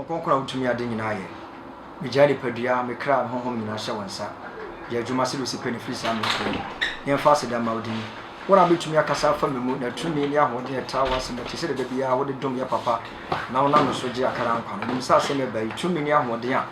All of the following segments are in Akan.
Kronkron a wotumi ade nyinaa yɛ, megyae nipadua, me kra, me honhom nyinaa hyɛ wo nsa. Yɛ adwuma sɛdeɛ osi pɛ no firi saa mmerɛ kɔ yi. Yɛmfa aseda mma wo din. Wo na wobɛtumi akasa afa me mu, na tumi ne ahoɔden a ɛtaa w'asɛm akyi sɛdeɛ da biara wode dom yɛ papa na wonam no so gye akra nkwa no. Menim sɛ asɛm a ɛba yi, tumi ne ahoɔden a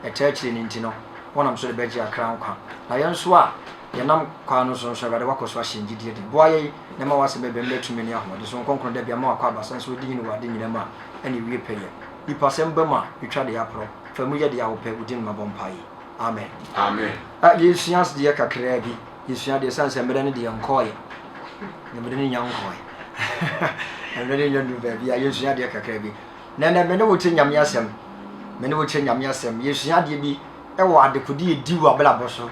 ɛtaa akyire no nti no, wonam so de bɛgye akra nkwa. Na yɛn nso a yɛnam kwan no so nso, Awurade, woakɔ so ahyɛ yɛn gyidie den. Boa yɛn na ma w'asɛm a ɛba mu bɛ tumi ne ahoɔden so. Nkronkron da biara ma w'akɔ abasa nso di hene wɔ ade nyinaa mu a ɛne wie pɛyɛ. Nipa sɛm ba mu a, etwa deɛ aporɔ. Fa mu yɛ deɛ a wopɛ, wo din mu mabɔ mpaeɛ yi. Amen. Amen. Ah, yɛsua deɛ kakraa bi. Yɛsua deɛ sane sɛ mmerɛ no deɛ nkɔɔeɛ. Na mmerɛ no nya nkɔɔeɛ. Mmerɛ no nya nnu baabi a yɛsua deɛ kakraa bi. Na ɛnɛ me ne wo kyɛ Nyame asɛm. Me ne wo kyɛ Nyame asɛm. Yɛsua adeɛ bi ɛwɔ adekode yɛ di wo abrabɔ so.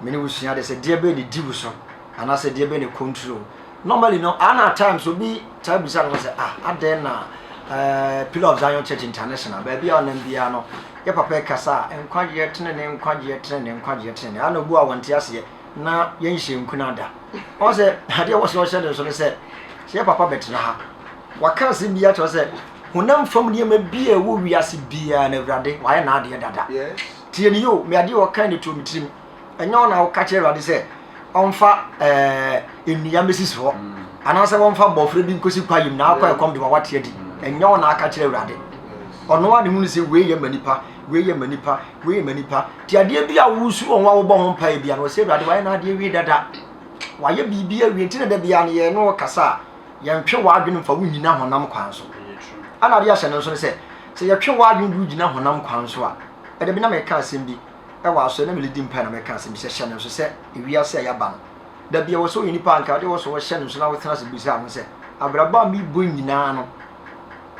Me ne wo sua adeɛ sɛ deɛ bɛyɛ ne di wo so anaasɛ deɛ bɛyɛ ne control. Normally no, ana at times obi taa bisa ne ho sɛ, ah, adɛn na eh, Pillar of Zion Church International, baabi a ɔnam biara no, yɛ papa ɛkasa a, nkwagyeɛ tenene, nkwagyeɛ tenene, nkwagyeɛ tenene. Ana obu a wɔnte aseɛ na yɛnhyɛ nkuna da. Ɔn sɛ, adeɛ wɔ sɛ ɔhyɛ ne nso ne sɛ, sɛ yɛ papa bɛtena ha, waka asɛm bi akyerɛ sɛ, honam fam nneɛma bi a ɛwɔ wiase biara na Awurade wayɛ n'adeɛ dada. Tie ne yo, me adeɛ ɔka ne tuo me tirim. Ɛnyɛ wo na woka kyerɛ Awurade sɛ ɔmfa ɛɛ nnua mmɛsisi hɔ mm. anaasɛ wɔmfa bɔfrɛ bi nkɔsi kwaeɛ mu na akɔ ɛkɔm de ma wate adi. Mm. Ɛnyɛ wo na aka kyerɛ Awurade. Ɔno a ne hunu sɛ wei yɛ ma nipa, wei yɛ ma nipa, wei yɛ ma nipa. Ti adeɛ bi a wosu wɔn a wobɔ ho mpaeɛ bi a no sɛ Awurade wayɛ n'adeɛ wie dada. Wayɛ biribi awie nti na da biara no yɛn no kasa a yɛntwe w'adwene mfa wo nyina honam kwan so. Ana adeɛ ahyɛ no nso ne sɛ sɛ yɛtwe w'adwene de wo gyina honam kwan so a ɛda bi na meka asɛm bi wɔ asɔre na meredi mpae na meka asɛm bi sɛ hyɛ no nso sɛ ewiase a yɛaba no da bi ɛwɔ sɛ ɔyɛ nipa anka ɔde wɔ so wɔhyɛ no nso na wotena ase bisa ho sɛ abrabɔ a mebɔ nyinaa no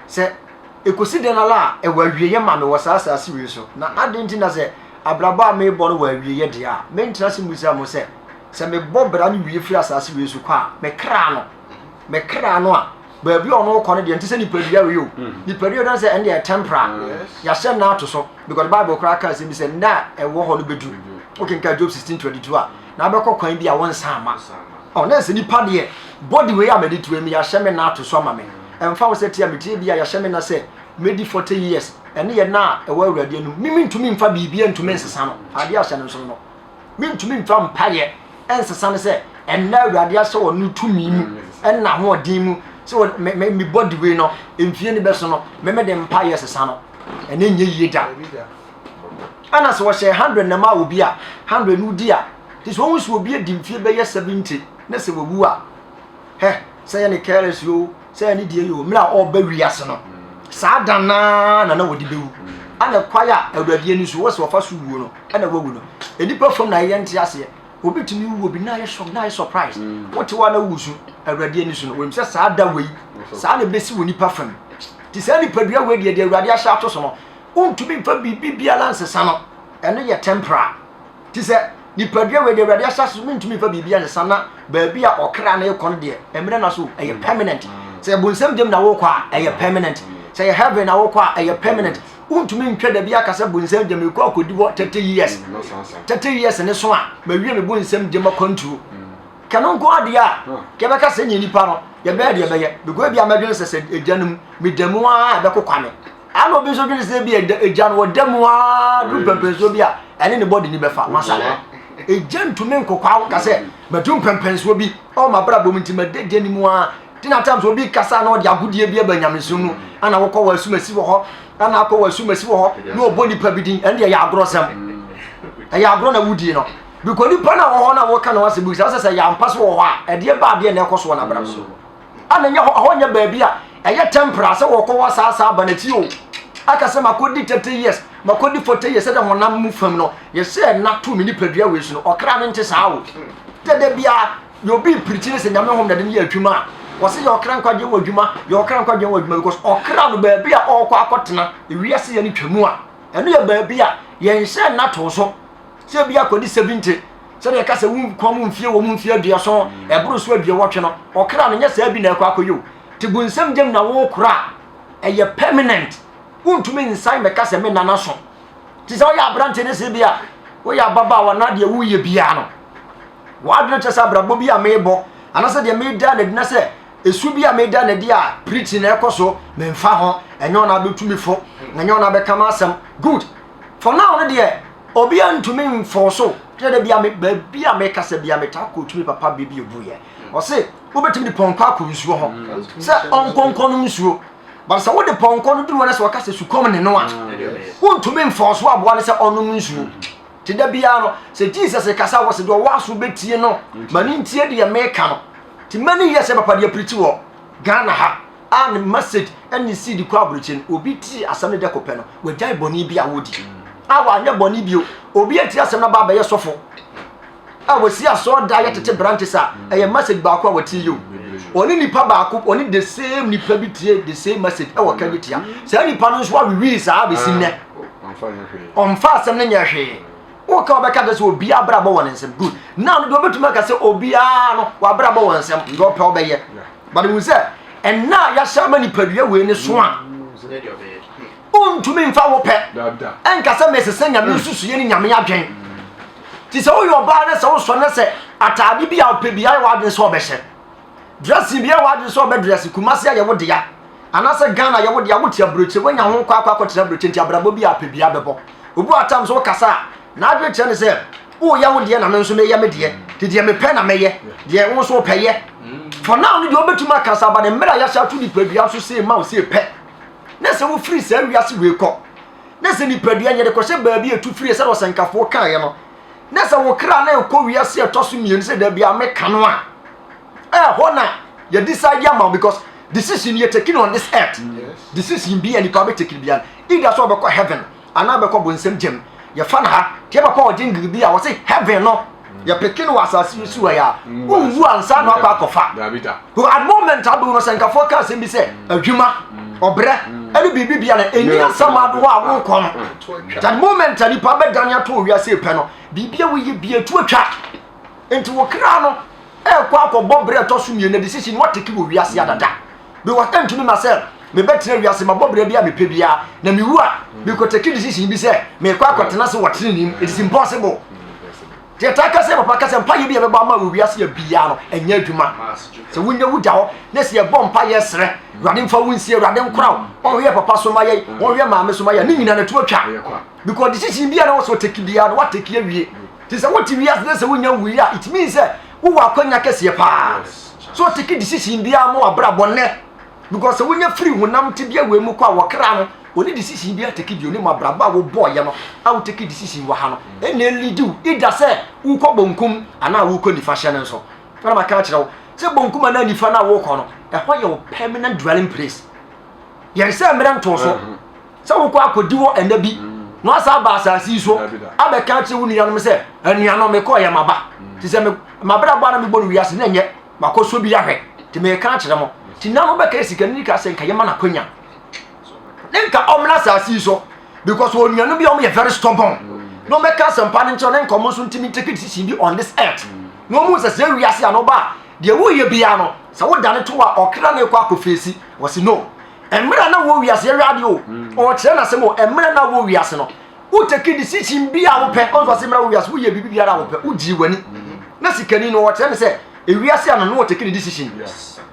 sɛ ekosi dɛn ara a ɛwɔ awieeɛ ma me wɔ saa asase wei so na adɛn nti na sɛ abrabɔ a mebɔ no wɔ awieeɛ deɛ a mentena ase mmisa mo sɛ sɛ mebɔ bra no wie firi asase wei so kɔ a me kra no me kra no a baabi a ɔno kɔ no deɛ nte sɛ nipadua wei o mm. nipadua no sɛ ɛno deɛ temporal yɛahyɛ nna ato so because bible koraa ka asɛm bi sɛ nna a ɛwɔ hɔ no bɛdu wokenka Job 16:22 a na abɛkɔ kwan bi a wonsan ama ɔ na sɛ nipa deɛ body wei a mede to mi yɛahyɛ me nna ato so ama me ɛmfa wo sɛ te a metie bi a yɛahyɛ me nna sɛ mɛdi 40 years ɛne yɛ nna a ɛwɔ awurade anim me mentumi mfa biribi ntumi nsesa no adeɛ ahyɛ no nso no mentumi mfa mpaeɛ ɛnsesa no sɛ ɛnna awurade ahyɛ wɔ no tumi mu ɛnna ahoɔden mu sɛ me me me body wei no mfie no bɛso no me me de mpaeɛ sesa no ɛne nyɛ yie da ɛna sɛ wɔhyɛ 100 na ma obi a 100 no di a te sɛ wɔn sɛ obi adi mfie bɛyɛ 70 na sɛ wawu a hɛ sɛ yɛ ne careless o sɛ yɛ ne deɛ yɛ o mmerɛ a ɔreba wiase no saa da naa na na wɔde bɛwu ana kwae a awurade ani so wɔ sɛ wɔfa so wuo no ɛna wawu no nnipa fam na yɛyɛ nte aseɛ obi tumi wu obi na ayɛ shock na ayɛ surprise mm. wote hɔ a na wusu awurade ani so no wɔnim sɛ saa da wei saa na ɛbɛsi wɔ nipa fam nti saa nipadua wei deɛ deɛ awurade ahyɛ ato so no wontumi mfa biribi biara nsesa no ɛno yɛ temporal Te sɛ nipadua wei deɛ Awurade ahyɛ so mentumi mfa biribi ansesa na baabi a ɔkra no rekɔ no deɛ mmerɛ na so ɛyɛ permanent. Sɛ bonsam gyam na wokɔ a ɛyɛ permanent. Sɛ yɛ heaven na wokɔ a ɛyɛ permanent. Wontumi ntwa da bi aka sɛ bonsam gyam mekɔ akɔdi hɔ 30 years. 30 years ne so a mawie me bonsam gyam akwantuo. Kɛno nko adeɛ a yɛbɛka sɛ nyɛ nipa no yɛbɛyɛ deɛ ɛbɛyɛ because ebi a mɛdwene sɛ sɛ egya no mu meda mu a ɛbɛkokwa me. Ana obi nso dwene sɛ bi egya no ɔda mu aa duru mpɛmpɛnsoɔ bi a ɛne ne bɔde ni bɛfa masa egya ntumi nkokwa ka sɛ madu mpɛmpɛnsoɔ bi ɔwɔ m'abrabɔ mu nti mada gya no mu aa ti na tam sɛ obi kasa na ɔde agodie bi aba nyamesom mu ana wokɔ wɔ asumasi wɔ hɔ ana akɔ wɔ asumasi wɔ hɔ na ɔbɔ nipa bi din ɛne deɛ ɛyɛ agorɔsɛm ɛyɛ agorɔ na wodie no because nipa na wɔ hɔ na wɔka ne ho asɛm bi sɛ sɛ yɛ ampa so wɔ hɔ a ɛdeɛ ba adeɛ na ɛkɔ so wɔ n'abrabɔ so Ana nyɛ hɔ, ɛhɔ nyɛ baabi a ɛyɛ temporal sɛ wɔkɔ hɔ saa saa aba n'akyi o. Aka sɛ makɔdi 30 years, makɔdi 40 years sɛdeɛ honam mu fam no, yɛsɛ ɛna to me nipadua wei so no, ɔkra no nte saa o. Dada biara, yɛ obi pirikyi ne sɛ Nyame hom na de no yɛ adwuma a, wɔse yɛ ɔkra nkwagye wɔ adwuma, yɛ ɔkra nkwagye wɔ adwuma because ɔkra no baabi a ɔrekɔ akɔtena, ewiase yɛ no twa mu a, ɛno yɛ baabi a yɛnhyɛ nna too so. Sɛ ebi akɔdi 70, sɛdeɛ ɛka sɛ wo nkwa mu mfie wɔ mu mfie aduɔson ɛboro so aduɔwɔtwe no ɔkra no nyɛ saa bi na ɛkɔ akɔyɛ o te bu nsɛm gyam na wokora a ɛyɛ permanent wontumi nsan mɛka sɛ me nana so te sɛ woyɛ aberante ne sɛ bi a woyɛ ababaawa na deɛ woyɛ biara no w'adwene kyɛ sɛ abrabɔ bi a merebɔ anaasɛ deɛ meda no adi na sɛ esu bi a meda no adi a preaching na ɛkɔ so memfa ho ɛnyɛ ɔna abɛtu me fo. Na nyɛ ɔna bɛka m'asɛm. Good. For now no deɛ, obiara ntumi mfɔɔ so. Kyerɛ dɛ bia me baabi a mekasa bia metaa kɔɔtu me papa bɛ bi obuiɛ. Ɔse wobɛtumi de pɔnkɔ akɔ nsuo ho sɛ ɔnkɔnkɔ nom nsuo. But sɛ wode pɔnkɔ no duru hɔ na sɛ ɔka sɛ sukɔm ne no a, wontumi mfɔɔ so aboa no sɛ ɔnom nsuo. Nti da biara no, sɛ Jesus kasa a wɔse deɛ ɔwɔ aso bɛtie no, ma ne ntie deɛ meka no. Nti many years sɛ papa deɛ pirikyi wɔ Ghana ha a ne message ne seed kɔ aburokyi no, obi tie asɛm no dɛ kɔpɛ no, wagyae bɔne bi a wɔdi. A wanyɛ bɔne bio. Obi atie asɛm no aba abɛyɛ sɔfo. A wɔsi asɔɔ da yɛ tete branches a ɛyɛ message baako a wɔtie yi o. Ɔne nipa baako, ɔne the same nipa bi tie the same message ɛwɔ ka tia. Saa nipa no nso awiwii saa abɛsi nnɛ. Ɔmfa asɛm no nyɛ hwee. Woka ɔbɛka kyerɛ sɛ obiara abrabɔ wɔ ne nsam. Good. Now no deɛ ɔbɛtumi aka sɛ obiara no wabrabɔ wɔ nsam. Deɛ ɔpɛ ɔbɛyɛ. But hu sɛ ɛnna a yɛahyɛ ama nipadua wei ne so a wontumi mfa wo pɛ ɛnka sɛ mesesa nyame nsusuiɛ ne nyame adwen. Nti sɛ woyɛ ɔbaa ne sɛ wosɔ ne sɛ ataade bi a wopɛ bi ayɛ w'adwene sɛ ɔbɛhyɛ dressing bi a w'adwene sɛ ɔbɛdrɛse Kumasi ayɛ wo dea anaasɛ Ghana yɛ wo dea wote aburokyire woanya ho kɔ akɔ akɔtena aburokyire nti abrabɔ bi a pɛ bi abɛbɔ obi wɔ atam sɛ wokasa a n'adwene kyerɛ ne sɛ woyɛ wo deɛ na me nso meyɛ me deɛ nti deɛ mepɛ na mɛyɛ deɛ wo nso wopɛ yɛ for now no deɛ wobɛtumi aka sɛ aba ne mmerɛ a yɛahyɛ ato nipadua nso sei ma wo sei pɛ na sɛ wofiri saa wiase wei kɔ na sɛ nipadua nyɛ de kɔhyɛ baabi a ɛtu firi sɛdeɛ ɔsɛnkafoɔ kaeɛ no na sɛ wo kra na ɛkɔ wiase ɛtɔ so mmienu sɛ dabi a meka no a ɛhɔ na yɛ decide ama because decision yɛ taking on this earth yes. decision bi a nipa bɛ taking bi either sɛ ɔbɛkɔ heaven anaa bɛkɔ bonsam gyam yɛfa no ha tiɛ papa ɔgye ngiri bi a wɔse heaven no yɛpeke no wɔ asase yi so wɔ yɛ a wonwu ansa na wakɔ akɔfa because at moment abɛwu no sɛnkafoɔ ka asɛm bi sɛ adwuma ɔbrɛ ɛne biribi bia no ɛni asɛm ado hɔ a wokɔ no that moment a nipa bɛdane ato owiase pɛ no biribi a woyɛ bi atu atwa nti wo kra no ɛkɔ akɔbɔ berɛ ɛtɔ so mmienu decision wateke wɔ wiase adada because ɛntumi ma sɛ mebɛtena wiase mabɔ berɛ bi a mepɛ biara na mewu a mekɔtake decision bi sɛ mekɔ akɔtena se wɔ tenene mu it is impossible nti ɛtaa ka sɛ papa ka sɛ mpayɛ bi a ɛbɛbɔ ama wɔ wiase yɛ biara no ɛnyɛ adwuma sɛ wonya wu da hɔ na sɛ yɛbɔ mpa yɛ serɛ awurade mfa wo nsie awurade nkora wo ɔnhwɛ papa so ma yɛ ɔnhwɛ maame so ma yɛ ne nyina no to atwa because decision biara na wɔ sɛ ɔtake biara no watake awie nti sɛ wote wiase na sɛ wonya wui a it means sɛ wowɔ akwanya kɛseɛ paa so ɔtake decision biara ma wabrabɔ nnɛ because sɛ wonya firi honam tebea wei mu kɔ a wɔkra no ɔne decision biara take bio ne mu abrabɔ a wobɔɔyɛ no a wotake decision wɔ ha no ɛna ɛlidi wo either sɛ wokɔ bonkum anaa wokɔ nifa hyɛ no nso ɛna maka akyerɛ wo sɛ bonkum anaa nifa no a wokɔ no ɛhɔ yɛ wo permanent dwelling place yɛn sɛ mmerɛ ntoo so sɛ wokɔ akɔdi hɔ ɛnɛ bi na wasa aba asase yi so abɛka akyerɛ wo nuanom sɛ anuanom mekɔɔ yɛ maba te sɛ mabrabɔ a na mebɔ no wiase na ɛnyɛ makɔ so bi ahwɛ nti meka akyerɛ mo nti na no bɛka sikani ka sɛ nka yɛma no akwanya ne nka ɔmmra asase yi so because onuanom bi a wɔyɛ very stubborn na wɔbɛka asɛmpa no nkyerɛ ne nka wɔn nso ntumi take decision bi on this earth na wɔn sɛ sɛ wiase ano ba a deɛ woyɛ biara no sɛ wodane to a ɔkra na ɛkɔ akɔfeesi wɔsi no mmerɛ na wɔ wiase yɛhwɛ adeɛ o mm. ɔkyerɛ n'asɛm o mmerɛ na wɔ wiase no wotake decision bi a wopɛ ɔnso ase mmerɛ wɔ wiase woyɛ biribi biara a wopɛ wogyee w'ani mm. na sikani no ɔkyerɛ ne sɛ ewiase ano no ɔtake ne decision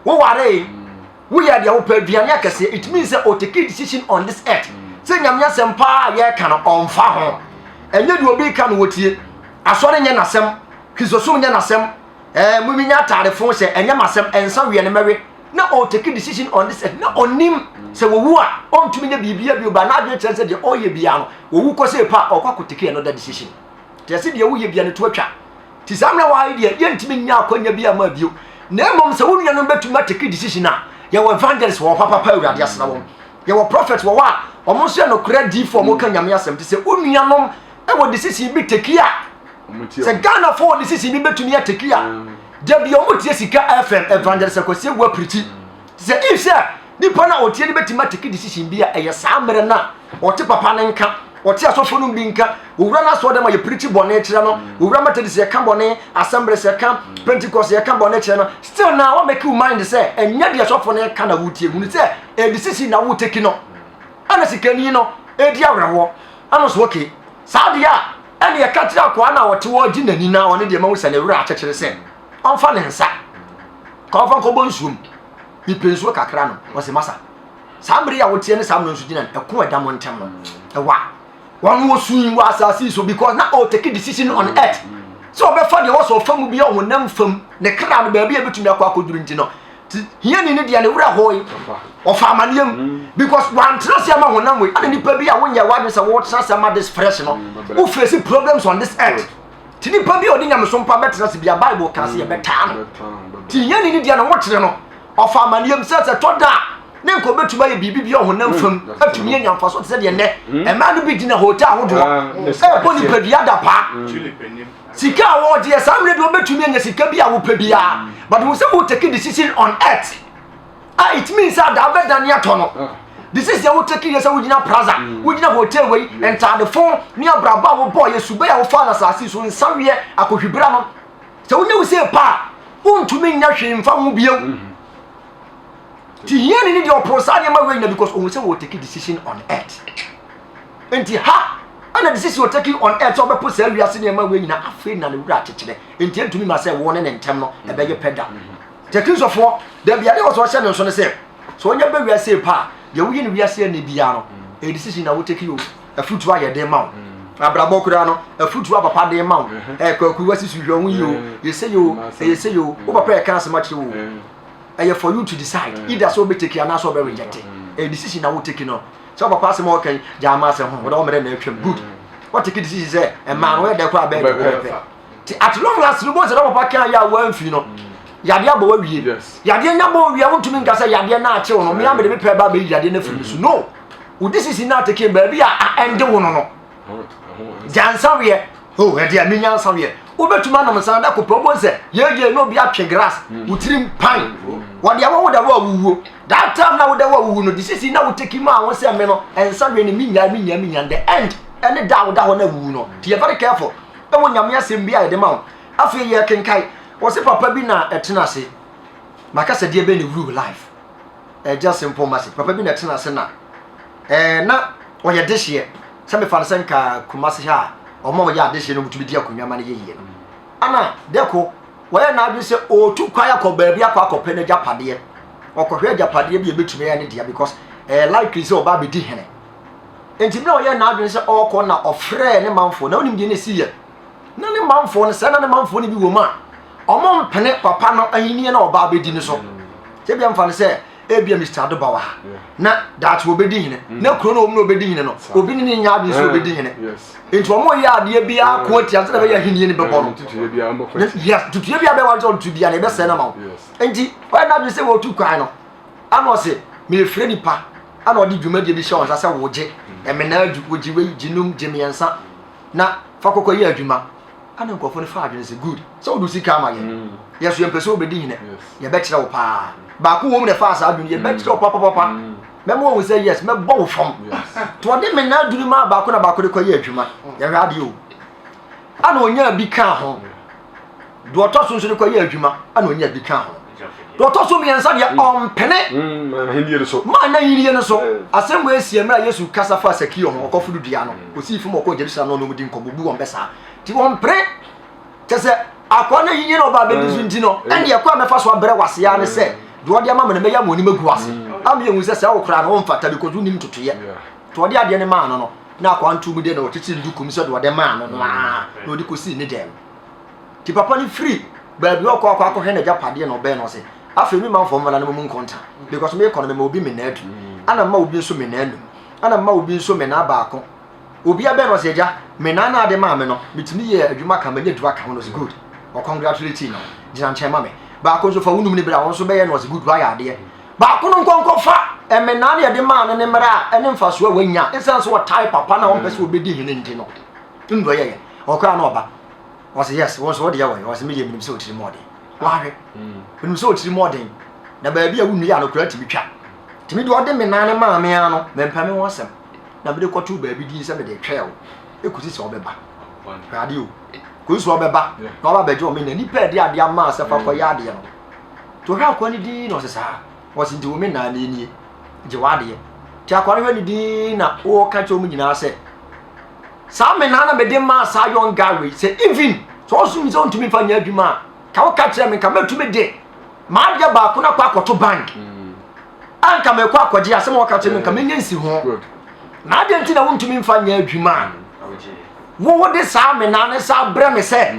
wowaree mm. woyɛ deɛ wopɛ aduane akɛseɛ it means sɛ ɔtake decision on this earth sɛ nyame asɛm paa yɛreka no ɔmfa ho ɛnyɛ deɛ obi ka no wɔtie asɔre nyɛ n'asɛm kristosom nyɛ n'asɛm ɛɛ mo nya ataade fon sɛ ɛnyɛ m'asɛm ɛnsa wiɛ no mɛwe na ɔtake decision on this na ɔnim sɛ wɔwu a ɔntumi nyɛ biribia bio ba n'adwene kyerɛ sɛ deɛ ɔyɛ bia no wɔwu kɔ sɛ pa ɔkɔ akɔtake another decision te ɛsɛ deɛ woyɛ bia no to atwa nti saa mmerɛ wɔayɛ deɛ yɛntumi nya akwanya bi ama bio na mmom sɛ wo nuanom bɛtumi atake decision a yɛwɔ evangelist wɔ papapa awurade asena wɔn yɛwɔ prophet wɔ hɔ a wɔn nso yɛ nokorɛ diifoɔ wɔn ka nyame asɛm te sɛ wo nuanom ɛwɔ decision bi take a sɛ ghanafoɔ wɔ decision bi bɛtumi atake a mm. da bi ɔmo tie sika fm evangelist akwasi ewu apirikyi sɛ if sɛ nipa no a ɔtie no bɛtumi atake decision bi a ɛyɛ saa mmerɛ no a ɔte papa no nka ɔte asɔfo no bi nka owura no asɔ dɛm a yɛpirikyi bɔne kyerɛ no mm. owura methodist yɛka bɔne assemblies yɛka mm. pentecost yɛka bɔne kyerɛ no still na wa make you mind sɛ ɛnyɛ deɛ sɔfo no ka na wotie hunu sɛ ɛyɛ decision na woteki no ɛna sikani no ɛdi awerɛhoɔ ɛno so okay saa deɛ a Ɛnna ɛka kyerɛ akoa no a ɔte hɔ regye n'ani na ɔne deɛ mahu sɛ ne werɛ akyekyere sɛ ɔmfa ne nsa ka ɔmfa nkɔbɔ nsuo mu. Mepɛ nsuo kakra no. Ɔse masa. Saa mmere yi a woteɛ ne saa mmere nso gyina no, ɛko a ɛda mo ntam no, ɛwa. Wɔn wɔsui wɔ asase yi so because na ɔtake decision on earth. Sɛ ɔbɛfa deɛ wɔsɔ ɔfa mu bi a ɔhonam fam, ne kra no baabi a ebetumi akɔ akɔduru nti no, ti hiani ne deɛ ne werɛ hoe. Ɔfa amaneɛ mu because wantena ase ama honam wei. Ɛna nipa bi a wonyɛ w'adwene sɛ wɔtena ase ama this fresh no, wo face problems on this earth. Ti nipa bi a ɔde nyamesom pa bɛtena ase bia Bible ka sɛ yɛbɛtaa no. Ti hiani ne deɛ ne ho kyerɛ no, ɔfa amaneɛ mu sɛ sɛ tɔ da a ne nka obetumi ayɛ biribi bi a ɔhonam fam mm. atumi anya mfaso te sɛ deɛ nnɛ mm. mmaa no bi gyina hotel ahodoɔ ah, ɛrebɔ nipadua da paa mm. sika a wɔregyeɛ saa mmerɛ deɛ wɔbɛtumi anya sika bi a wopɛ biara but wo sɛ wo take decision on earth a it means sɛ adaa bɛdane atɔ no ah. decision a wo take yɛ sɛ wogyina plaza wogyina hotel wei ntaadefo ne abrabɔ a wobɔɔ yɛ subɛ a wofaa no asase so nsaweɛ akɔhwibra no sɛ wonya wo sɛ pa a wontumi nya hwee mfa ho bio mm-hmm. Ti hiani ne deɛ ɔporo saa nneɛma wei nyina because ohun sɛ wɔ take decision on earth. Nti ha ɛna decision wɔ take on earth sɛ ɔbɛpo saa wiase nneɛma wei nyina afei na ne wura akyekyerɛ. Nti ɛntumi ma sɛ wo ne ne ntɛm no ɛbɛyɛ pɛ da. Nti akristofoɔ dabi adeɛ wɔ sɛ ɔhyɛ ne nso ne sɛ sɛ ɔnya bɛ wiase pa a deɛ woyɛ no wiase ɛnɛ biara no ɛyɛ decision na wo take o afutuo a yɛde ma wo abrabɔ koraa no afutuo a papa de ma wo ɛɛ kwaku wasi so hwɛ ho yi o yɛsɛ yi o ɛyɛ sɛ yi o wo papa yɛ ka asɛm akyerɛ wo ɛyɛ for you to decide mm. either sɛ wobɛ take anaasɛ wobɛ reject mm. ɛyɛ decision na wo take no sɛ wopapa asɛm a wɔka yi gyaa ma asɛm ho wɔde wɔmmerɛ na atwam good mm. wɔtake decision sɛ ɛmaa no wɔyɛ dɛ koraa bɛyɛ dɛ wɔbɛpɛ nti at long last no bɔn sɛ dɛ papa kan yɛ a wɔamfi no yadeɛ abɔ wawie yadeɛ nya bɔ wawie a wontumi nka sɛ yadeɛ no akyew no mea mede me pɛ ba bɛyi yadeɛ no afiri me so no wo decision no atake baabi a ɛnde wo no no gyansa weɛ oh ɛde a menya nsa weɛ wobɛtumi anom nsa da kopɛ wobɛhu sɛ yɛyɛ na obi atwe grass mm. wo tirim pan mm. wɔde awɔ wo da wo awuwuo that time na woda wo awuwu no de sisi na woteki maa wo sɛ me no nsa weɛ no menya menya menya the end ɛne da a woda hɔ na awuwu no nti yɛ very careful ɛwɔ nyame asɛm bi a yɛde ma wo afei yɛ kenkae wɔ se papa bi na ɛtena ase maka sɛ deɛ bɛn ne rule life ɛgya simple message papa bi na ɛtena ase na ɛɛ na ɔyɛ dehyeɛ sɛ mefa no sɛ nka Kumasi ha a ɔma ɔyɛ adehyeɛ no ɔmutumi di akonnwa ma no yɛ yie no ana dɛko wɔyɛ n'adwene sɛ ɔretu kwan akɔ baabi akɔ akɔpɛ n'agyapadeɛ ɔkɔhwɛ agyapadeɛ bi a ɛbɛtumi ayɛ ne dea because ɛyɛ likely sɛ ɔba abɛdi hene nti mmerɛ ɔyɛ n'adwene sɛ ɔrekɔ na ɔfrɛɛ ne manfoɔ na wonim deɛ ne ɛsi yɛ na ne manfoɔ no sɛ na ne manfoɔ no bi wɔ mu a ɔmo mpene papa no ahenni na ɔba abɛdi no so sɛ bia mfa no sɛ ebia Mr. Adoba wɔ ha na daakye wɔbɛdi hene mm. na kuro no wɔn na wɔbɛdi hene no obi ne ne nya adwene sɛ wɔbɛdi hene nti wɔn yɛ adeɛ biara ko atia sɛ ɛbɛyɛ ahenni no bɛbɔ no yes tutuo bi abɛwɔ sɛ ɔtutu biara na ɛbɛsɛn na ma wo nti wɔyɛ n'adwene sɛ wɔtu kwan no ana ɔse mefrɛ nipa ana ɔde dwumadie bi hyɛ wɔn nsa sɛ wɔgye ɛmena adu wɔgye wei gye num gye mmiɛnsa na fa kɔkɔ yɛ adwuma ana nkurɔfoɔ no fa adwene sɛ good sɛ wode sika ama yɛn mm. yɛ so yɛmpɛ sɛ wobɛdi hene yɛbɛkyerɛ wo paa baako wɔ mu na ɛfaa saa adwene yɛbɛkyerɛ wo papapapa mm. mɛma wahu sɛ yes mɛbɔ wo fam nti ɔde me na adwene maa baako na baako de kɔyɛ adwuma yɛhwɛ adeɛ o ana ɔnyaa bi kaa ho deɛ ɔtɔ so nso de kɔyɛ adwuma ana ɔnyaa bi kaa ho deɛ ɔtɔ so mmiɛnsa deɛ mm. ɔmpene mm, maa na ahennie no so asɛm wɔ asi mmerɛ a yesu kasa fa sakio ho ɔkɔfo no dua no ɔsii fam ɔkɔɔ jerusalem na ɔnom di nkɔmmɔ bu wɔn bɛ saa nti ɔmpere kyɛ sɛ akoa no ahennie na ɔba abɛdi so nti no ɛne ɛkɔ a mɛfa so abrɛ wase ara ne sɛ deɛ ɔde ama me no mɛyɛ ama ɔnim agu ase ama yɛhu sɛ sɛ wo koraa no womfata because wonim ntotoeɛ nti ɔde adeɛ no maa no no na akoa nto mu deɛ na ɔkyekyere ndukum sɛ deɛ ɔde maa no no ara na ɔde kɔsii ne dɛm nti papa no firi baabi ɔkɔ akɔ akɔhwɛ n'agyapadeɛ na ɔbɛn no ɔse afei me manfoɔ mmra na mo mu nkonta because mekɔ no mema obi me naa du ana mma obi nso me naa num ana mma obi nso me naa baako obi abɛn no ɔse agya me naa na ade maa me no metumi yɛ adwuma ka manya du aka ho no ɔse good ɔcongratulate no gyina nkyɛn ma me baako nso fa wo num ne berɛ a wɔn nso bɛyɛ no ɔse good wayɛ adeɛ baako no nkɔnkɔ fa ɛmenaa no yɛde maa no ne mmerɛ a ɛne mfasoɔ a wanya ɛsiane sɛ ɔtae papa na ɔmpɛ sɛ ɔbɛdi hene nti no ndɔ yɛyɛ ɔkɔa na ɔba ɔsɛ yes wɔn nso wɔde yɛ wɔyɛ ɔsɛ meyɛ menim sɛ ɔtiri mu ɔden wahwɛ menim sɛ ɔtiri mu ɔden na baabi a wonua ano koraa tumi twa tumi de ɔde me nan ne maa me ano mempɛ me ho asɛm na mede kɔto baabi din sɛ mede twɛɛ wo ɛkɔsi sɛ ɔbɛba hwɛ adeɛ o kɔsi sɛ ɔbɛba na ɔba bɛgye ɔme na nipa ɛde adeɛ ama sɛ fa kɔyɛ adeɛ no nti ɔhwɛ akoa no din na ɔsɛ saa ɔsɛ nti wo me nan ne nie gye w'adeɛ nti akoa no hwɛ ne din na wɔka kyerɛ wɔn nyinaa sɛ Saa me naa na mede maa saa young guy wei sɛ even sɛ ɔsom sɛ ɔntumi mfa nyɛ adwuma a ka woka kyerɛ me nka mɛtumi de m'adeɛ baako no akɔ akɔto bank mm. Anka mekɔ akɔgye asɛm a wɔka kyerɛ me nka menya nsi ho. Na adɛn nti na wontumi mfa nyɛ adwuma a wowode saa menaa ne saa brɛ me sɛ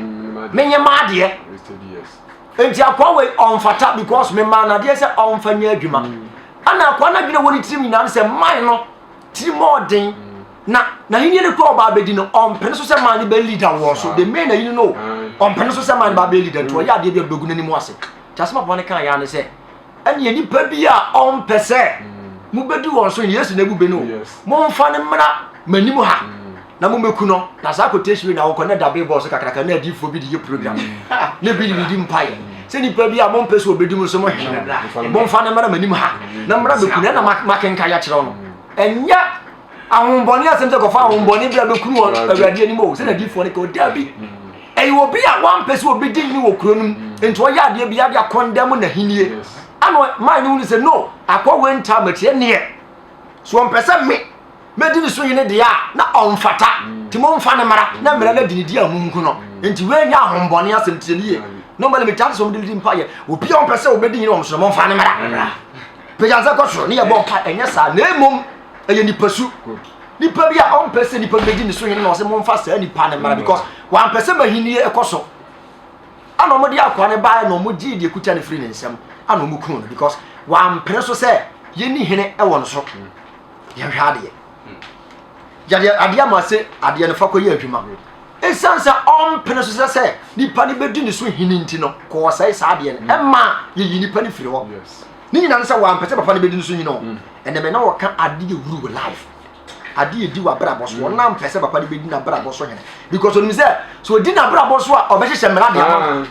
menyɛ m'adeɛ? Nti akoa wei ɔmfata because memaa no adeɛ sɛ ɔmfa nyɛ adwuma. Ɛna akoa no adwene wɔ ne tirim nyinaa ne sɛ man no tirim ɔden na n'ahenni no kura ɔbaa bɛdi no ɔmpene so sɛ man no bɛ leader wɔ so the main ayi no ɔmpene so sɛ man no ba bɛ leader nti ɔyɛ adeɛ bi a ɔbɛgu n'anim ase. Nti asɛm a papa no kaa yɛ ne sɛ ɛneɛ nipa bi a ɔmpɛ sɛ mobɛdi wɔn so Yesu na ebu bɛ no momfa no mmra m'anim ha na mommɛku no. Na saa quotation wei na wokɔ na da billboard so kakraka na adiifoɔ bi de yɛ program na bi de di mpaeɛ sɛ nipa bi a mompɛ sɛ ɔbɛdi mo so mo hene momfa no mmra m'anim ha na mmra bɛku no. Ɛna makenka yɛ kyerɛw no ɛnyɛ ahombɔne asɛm sɛ kɔfa ahombɔne bi a bɛkunu wɔ awurade anim o sɛ na adiifoɔ no ka ɔdaa bi ɛyɛ obi a wampɛ sɛ obɛdi hene wɔ kuro no mu nti ɔyɛ adeɛ bi ade akɔndɛm n'ahennie ana maa no hunu sɛ no akɔ wei ntaa matie neɛ so ɔmpɛ sɛ me mɛdi ne so hene deɛ a na ɔmfata nti momfa no mmara na mmara no adi ne di a mu nku no. Nti wei nyɛ ahombɔne asɛm tie ne yie. Normally metaa sɛ ɔmde di mpa yɛ obi a ɔmpɛ sɛ ɔbɛdi hene wɔm so no momfa no mmara pagya nsa kɔ soro ne yɛbɔ mpa ɛnyɛ saa na mmom ɛyɛ nipasu nipa bi a ɔmpɛ sɛ nipa bɛdi ne so hene na ɔsɛ momfa saa nipa no mmara because wampɛ sɛ mahennie ɛkɔ so ana ɔmode akoa no baeɛ na ɔmo gyee deɛ kuta no firi ne nsam ana ɔmo kuu no because wampene so sɛ yɛni hene ɛwɔ no so. Yɛhwɛ adeɛ yɛde adeɛ ama se adeɛ no fa kɔyɛ adwuma ɛsiane sɛ ɔmpene so sɛ sɛ nipa no bɛdi ne so hene nti no kɔɔsɛe saa adeɛ no ɛma yɛyi nipa no firi hɔ. Ne nyina no sɛ wampɛ sɛ papa no bɛdi ne so hene o. Ɛnɛ mɛ na wɔka adeɛ wuru wɔ life adeɛ di wɔ abrabɔ so ɔna mpɛ sɛ papa no bɛdi n'abrabɔ so hene because onim sɛ sɛ ɔdi n'abrabɔ so a ɔbɛhyehyɛ mmara de ama no.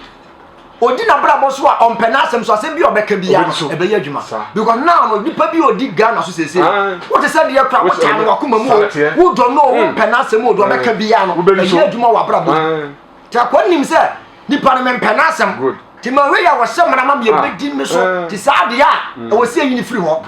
Ɔdi n'abrabɔ so a ɔmpɛ n'asɛm so asɛm bi a ɔbɛka biara no ɛbɛyɛ adwuma because now no nipa bi a ɔdi Ghana so seesei wote sɛ deɛ kora wotaa no wakoma mu o wodɔ no o wompɛ n'asɛm o deɛ ɔbɛka biara no ɛyɛ adwuma wɔ abrabɔ mu. Nti akɔ nim sɛ nipa no mempɛ n'asɛm nti ma wei a wɔhyɛ mmara ma me ɛbɛdi me so nti saa deɛ a ɛwɔ sɛ ɛyi ne firi hɔ.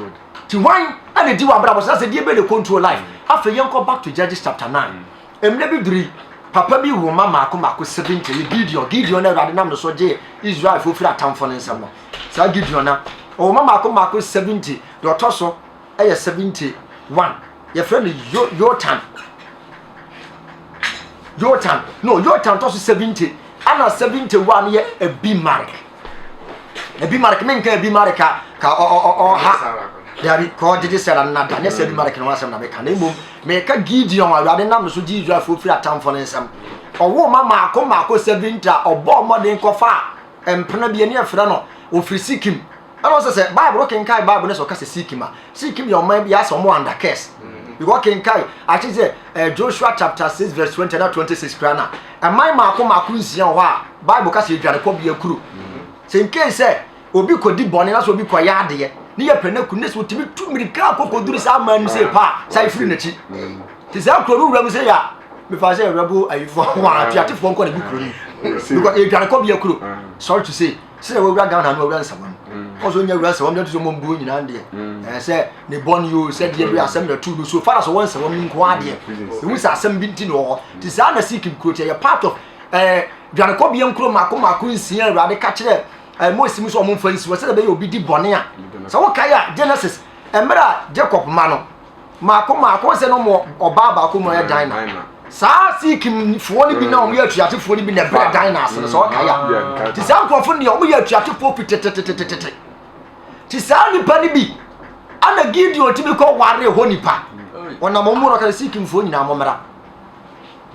Nti hwan ɛna di wɔ abrabɔ so sɛ deɛ bɛ ne control life. Afei yɛnkɔ back to Judges chapter 9. Mmerɛ bi duri, papa bi woo mma mmaako mmaako 70, ɛyɛ Gideon. Gideon na Awurade nam ne so gyee Israelfoɔ firi atamfoɔ no nsam no. Saa Gideon na ɔwɔ mma mmaako mmaako 70, deɛ ɔtɔ so yɛ 71. Yɛfrɛ no Yo Yotan. Yotan. No, Yotan tɔ so 70. Ana 71 yɛ Abimelek. Abimelek, menka Abimelek a ka ɔha. Dabi, ka ɔgyegye Sara no nada. Nyɛ sɛ Abimelek no ho asɛm na meka. Na mmom, meka Gideon a Awurade nam no so gye Israelfoɔ firi atamfoɔ no nsam. Ɔwoo ma mmaako mmaako 70 a ɔbɔɔ mmɔden kɔfaa mpena bi, ɛne ɛfrɛ no, ɔfiri Sikim. Ɛna ɔsɛ sɛ Bible kenkan Bible no sɛ ɔka sɛ Sikim a, Sikim yɛ ɔman bi asɛ ɔmo under curse. Because kenkan akyi sɛ eh, Joshua chapter 6 verse 20 na 26 kura na ɛman mmaako mmaako nsia wɔ hɔ a Bible ka sɛ edwane kɔbea kuro. Sɛ nkei sɛ obi kɔdi bɔne na sɛ obi kɔyɛ adeɛ ne yɛ pɛ no aku ne sɛ otumi tu mmirika akɔkɔduru saa man no sɛ pa a saa efiri n'akyi. Te saa kuro no wura mu sɛ yɛ a mefa sɛ rebel ayifoɔ wɔn atuatefoɔ nkɔ na bi kuro no because edwane kɔbea kuro. Sorry to say. Sɛ wawura Ghana no wawura nsawam. Ɔsɛ onya wura nsawam deɛ ɔmo mbuo nyinaa deɛ. Ɛɛ sɛ ne bɔ ne o sɛ deɛ bi asɛm na tu no so far as ɔwɔ nsawam no nko adeɛ. Ehu sɛ asɛm bi nti na ɔwɔ. Ti saa na Sikkim kuro tiɛ yɛ part of ɛɛ dwanekɔbea nkuro mako mako nsia Awurade ka kyerɛ ɛɛ Mose mu sɛ ɔmo nfa nsi hɔ sɛdeɛ ɛbɛyɛ obi di bɔne a. Sɛ wokae a Genesis mmerɛ a Jacob ma no Mako mako sɛ no mo ɔbaa baako mu ɔyɛ Dina. Saa Sikimfoɔ no bi na wɔn yɛ atuatefoɔ no bi na ɛbrɛ Dina ase no sɛ ɔkae a. Ti saa nkurɔfoɔ no deɛ wɔn yɛ atuatefoɔ fi tetetetetete. Ti saa nipa no bi ana Gideon tumi kɔ ware hɔ nipa. Ɔnam wɔn mu na ɔka sɛ Sikimfoɔ nyinaa mo mmra.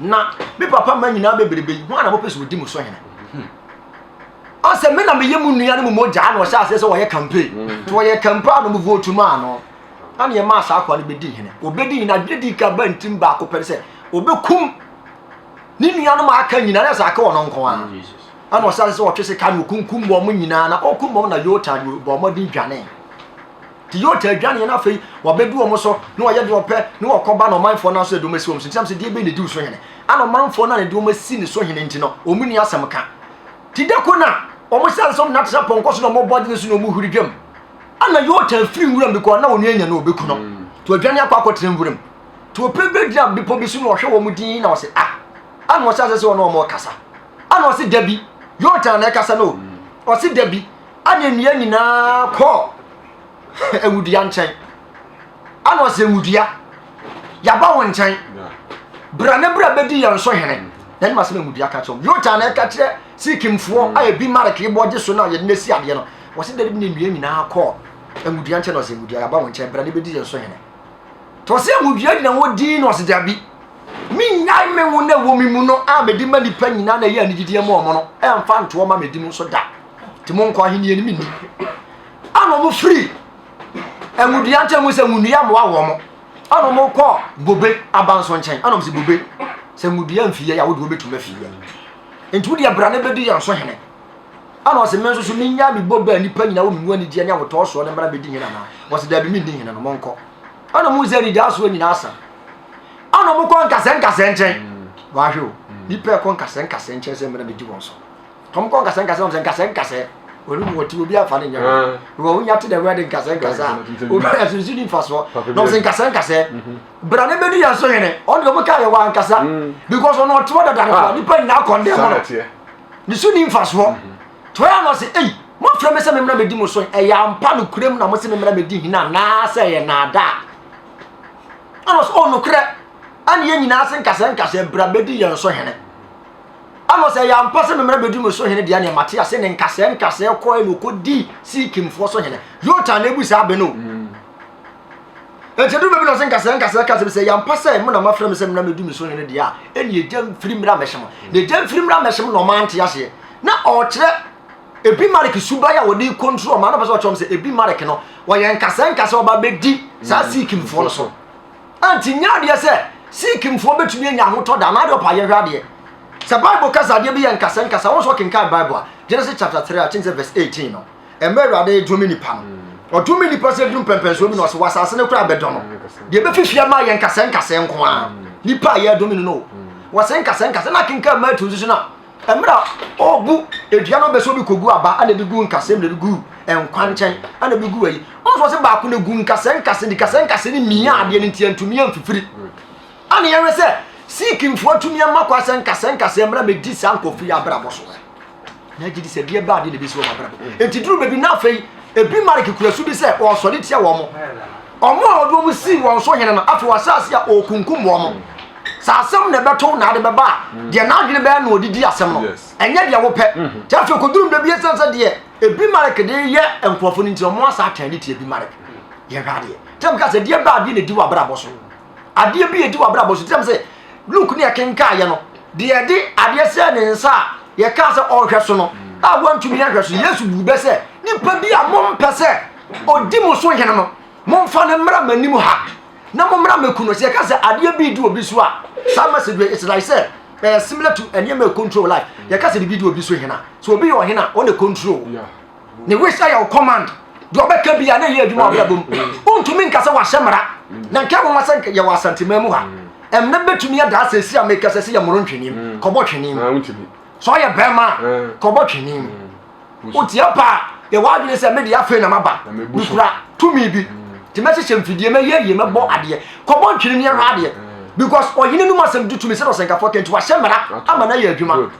Na me papa mma nyinaa bebrebe yi, ho ana mopɛ sɛ ɔdi mo so hene? Ɔsɛ me na meyɛ mu nua ne mo mogya na ɔhyɛ aseɛ sɛ wɔyɛ campaign. Nti wɔyɛ campaign a na mo vote maa no. Na nea ɛmaa saa akoa no bɛdii hene. Ɔbɛdii hene, adwene dii kan baa ne tirim baako pɛ ne sɛ, ɔbɛkum ne nuanom a aka nyinaa, na sɛ aka ɔno nko ara. Ɛna ɔhyɛ ase sɛ ɔtwe sika na ɔkunkum wɔn nyinaa, na ɔkum wɔn na Yotan de bɔɔ mmɔden dwanee. Nti Yotan dwaneeɛ na afei wɔbɛdu wɔn so, na ɔyɛ deɛ ɔpɛ, na ɔkɔba na ɔmanfoɔ no nso de wɔn asi wɔn so. Nti nam sɛ deɛ bɛn na ɛdi wo so hene? Ɛna ɔmanfoɔ no a na ɛde wɔn asi ne so hene nti no, wɔn nni asɛm ka. Nti da ko na wɔn hyɛ ase sɛ wɔn natena pɔnkɔ so na wɔbɔ adwene so na wɔhuri dwam. Ana Yotan firi nwuram bi kɔ na wɔn anya no ɔbɛku no. Nti ɔdwane akɔ akɔtena nwuram. Nti ɔpɛ bi gyina bepɔ bi so na ɔhwɛ wɔn din na ɔse ah. Ana ɔhyɛ ase sɛ ɔne wɔn ɔkasa. Ana ɔse da bi, Yotan na ɛkasa no. Ɔse da bi, ana nnua nyinaa kɔɔ. Awudua nkyɛn. Ana ɔsɛ awudua, yɛaba wo nkyɛn. Bra ne bra bɛdi yɛn so hene. Na ɛnum asɛm awudua ka kyerɛ wɔn. Yotan na ɛka kyerɛ Sikimfoɔ a ebi Marek bɔ gye so no a yɛde no asi adeɛ no. Wɔsi dɛ bi ne nnua nyinaa kɔɔ awudua nkyɛn na ɔsɛ awudua, yɛaba wo nkyɛn, bra ne bɛdi yɛn so hene. Tɔ sɛ awudua gyina hɔ din na ɔsɛ dabi. Mennyae me ngo na ɛwɔ me mu no a mede ma nnipa nyinaa na ɛyɛ anigyedeɛ ma wɔn no ɛmfa ntoɔ ma medi mu nso da. Nti monkɔ ahennie no menni. Ana wɔn firi ngodua nkyɛn mu sɛ ngodua mmoa wɔn. Ana wɔn kɔ bobe aba nso nkyɛn. Ana wɔn sɛ bobe sɛ ngodua mfiyɛ a wode wɔbɛtumi afiyɛ. Nti wodeɛ bra ne bɛdi yɛn so hene. Ana ɔsɛ me nso so menya me bobe a nnipa nyinaa wɔ me mu anigyeɛ ne ahotɔɔ soɔ no mmra bɛdi hene anaa? Wɔsɛ daabi menni hene no monkɔ. Ana wɔn sɛ anidaasoɔ nyinaa asa. Ana wɔn kɔ nkasɛɛ nkasɛɛ nkyɛn. Wahwɛ o, nipa ɛkɔ nkasɛɛ nkasɛɛ nkyɛn sɛ mmra bɛdi wɔn so. Wɔn kɔ nkasɛɛ nkasɛɛ wɔn sɛ nkasɛɛ nkasɛɛ. Wɔn mu wɔte obi afa ne nyɛ hɔ. Wɔ wonya te the word nkasɛɛ nkasɛɛ a, obi asunsun ni nfasoɔ. Na wɔn sɛ nkasɛɛ nkasɛɛ. Bra ne bɛdi yɛn so hene. Ɔno deɛ wɔn kaa yɛ wɔ ankasa. Because ɔno ɔte hɔ dada no kora nipa nyinaa kɔndɛn mu no. Ne so ni nfasoɔ. Toa no ɔsɛ ei, mofrɛ me sɛ memmra mɛdi mo so, ɛyɛ ampa nokorɛm na mose memmra mɛdi hene anaasɛ ɛyɛ naadaa? Ɛna ɔsɛ, oh nokorɛ, ɛne yɛn nyinaa se nkasɛɛ nkasɛɛ bra bɛdi yɛn so hene. Ɛna ɔsɛ, ɛyɛ ampa sɛ memmra bɛdi mo so hene deɛ neɛ mate ase ne nkasɛɛ nkasɛɛ kɔɛ na ɔkɔdii Sikimfoɔ so hene. Yotan na ebu saa bɛ no. Enti ɛduru baabi na ɔsɛ nkasɛɛ nkasɛɛ ka sɛ sɛ ɛyɛ ampa sɛ mo na moafrɛ me sɛ mmra mɛdi me so hene deɛ a, ɛne egya mfiri mmra mmɛhye mo. Na egya mfiri mmra mmɛhye mo na ɔma ante aseɛ. Na ɔrekyerɛ Abimelek suban a wɔde control ɔman no, ɔpɛ sɛ ɔkyerɛ wɔn sɛ Abimelek no, wɔyɛ nkasɛɛ nkasɛɛ ɔba bɛdi saa Sikimfoɔ no so. Anti nyɛ adeɛ sɛ Sikimfoɔ bɛtumi anya ahotɔ da, anaa deɛ ɔpa yɛhwɛ adeɛ. Sɛ Bible ka sɛ adeɛ bi yɛ nkasɛɛ nkasɛɛ, wɔn nso ɔkenkan Bible a, Genesis chapter 3, I think sɛ verse 18 no, Mmerɛ Awurade redome nnipa no, ɔdome nnipa sɛ duru mpɛmpɛnsoɔ bi na ɔsɛ wɔ asase no koraa bɛdɔ no. Deɛ ɛbɛfifi ama yɛ nkasɛɛ nkasɛɛ nko ara. Nnipa a yɛredome no no, wɔsɛ nkasɛɛ nkasɛɛ. Na kenkan Matthew nso so no a, mmerɛ a ɔrebu edua no bɛsɛ obi kɔgu aba ɛna ebi gu nkasɛɛ mu na ebi gu nkwa nkyɛn ɛna ebi gu ayi. Ɔno nso ɔsɛ baako na egu nkasɛɛ nkasɛɛ ne nkasɛɛ nkasɛɛ ne mia adeɛ no nti antumi amfifiri. Ɛna yɛhwɛ sɛ Sikimfoɔ atumi ama kwa sɛ nkasɛɛ nkasɛɛ mmerɛ mɛdi saa nkurɔfoɔ yi abrabɔ so. Na agye di sɛ deɛ baa deɛ na ebesi wɔn abrabɔ. Enti duru baabi na afei ebi Marek kura su bi sɛ ɔresɔre tia wɔn. Wɔn a ɔde wɔn sii wɔn so hene no, afei ɔhyɛ ase a ɔrekunkum wɔn. Sɛ asɛm na ɛbɛto na ade bɛba a, deɛ n'adwene bɛyɛ na ɔde di asɛm no, ɛnyɛ deɛ wopɛ. Nti afei kɔduru baabi ɛsiane sɛ deɛ ebi Marek de yɛ nkurɔfoɔ no nti, wɔn asa atɛn de tia ebi Marek. Yɛhwɛ adeɛ. Tɛm ka sɛ deɛ baa deɛ na ɛdi wɔ abrabɔ so. Adeɛ bi ɛdi wɔ abrabɔ so. Tɛm sɛ Luke ne ɛkenkaeɛ no, deɛ ɛde adeɛ sɛ ne nsa a yɛkaa sɛ ɔnhwɛ so no a wantumi anhwɛ so. Yesu buu bɛ sɛ, Nipa bi a mompɛ sɛ ɔdi mo so hene no, momfa no mmra m'anim ha na mommra mmɛku no. Sɛ yɛka sɛ adeɛ bi di obi so a, saa message wei, it's like sɛ ɛyɛ similar to nneɛma control life. Yɛka sɛ biribi di obi so hene a, sɛ obi yɛ ɔhene a, ɔna control. Ne wish ɛyɛ wo command. Deɛ ɔbɛka bi a na ɛyɛ adwuma wɔ abrabɔ mu. Wontumi nka sɛ wahyɛ mmara. Na nka nwoma sɛ yɛwɔ Asanteman mu ha. Mmara bɛtumi ada asɛsi a meka sɛ sɛ yɛmmoro ntwene mu. Kɔbɔ twene mu. Sɛ ɔyɛ bɛrima a, kɔbɔ twene mu. Wotia pa a, yɛwɔ adwene sɛ mede afei na maba. Mekura tumi bi. Nti mɛhyehyɛ mfidie, mɛyɛ yie, mɛbɔ adeɛ. Kɔbɔ ntwene mu yɛhwɛ adeɛ. Because ɔhene no mu asɛm di tumi sɛdeɛ ɔsɛnkafoɔ ka nti wahyɛ mmara ama no ayɛ adwuma.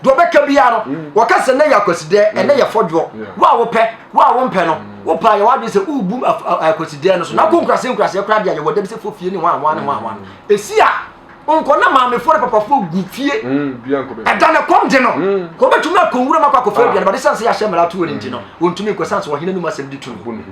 Deɛ ɔbɛka biara no, mm. wɔka sɛ nnɛ yɛ akwasidɛ, mm. ɛnɛ yɛ fɔdwoɔ. Wo a wopɛ, wo a wompɛ no, mm. wopɛ a yɛwɔ adwene sɛ worebu akwasidɛ no so. Na kɔ nkurase nkuraseɛ koraa deɛ yɛwɔ da bi sɛ fo fie ne hwan hwan ne hwan hwan. Ɛsi a, nkɔ na maamefoɔ ne papafoɔ gu fie. Ɛda no kɔm de no. Kɔ bɛtumi akɔ nwura mu akɔ akɔfa aduane, bade sane sɛ yɛahyɛ mmara atoɔ no nti no, wɔntumi nkɔ sane sɛ ɔhene no mu asɛm di tumi.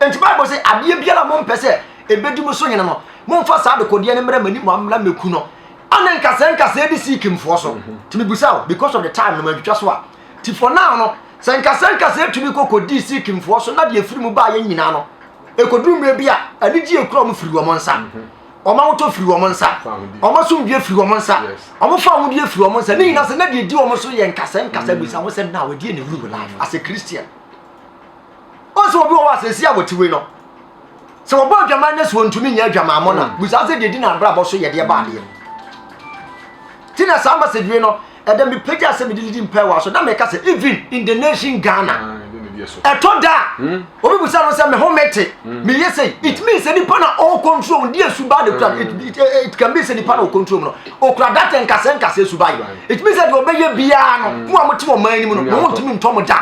Enti Bible sɛ adeɛ biara a mompɛ sɛ ɛbɛdi mo so hene no, momfa saa adekodeɛ no mmra m'anim mmra mmɛku no. Ana nkasɛɛ nkasɛɛ de Sikimfoɔ so. Nti mebusa wo, because of the time no mantwitwa so a. Nti for now no, sɛ nkasɛɛ nkasɛɛ tumi kɔ kɔdii Sikimfoɔ so na deɛ ɛfiri mu baeɛ nyinaa no, ɛkɔduru mmerɛ bi a, anigye ekura wɔn firi wɔn nsa. Wɔn ahotɔ firi wɔn nsa. Wɔn asomdwoeɛ firi wɔn nsa. Wɔn fa ahodeɛ firi wɔn nsa. Ne nyinaa sɛ na deɛ ɛdi wɔn so yɛ nkasɛɛ nkasɛɛ. Busa ho sɛ now ɛdeɛ na ɛwuru wo life as a Christian. Ɔn sɛ obi wɔ hɔ a sɛsi a wɔte wei no, sɛ wɔbɔ adwaman na sɛ wɔntumi nyɛ adwamammɔ no a, mm. busaa sɛ deɛ di n'abrabɔ so yɛdeɛ ba adeɛ. Ti na saa message wei no, ɛdɛ mepagya sɛ mede lidi mpae wɔ aso na meka sɛ even in the nation Ghana, ah, ɛtɔ da a hmm? obi busa no sɛ me ho mete hmm. meyɛ sɛ it means sɛ nipa na ɔwɔ control deɛ suba de kura hmm. it can be sɛ nipa na ɔwɔ control no okura data nkasɛ nkasɛ suba yi it means sɛ deɛ ɔbɛyɛ biara no mo a mote wɔ man no mu no mo ho ntumi ntɔ mo da.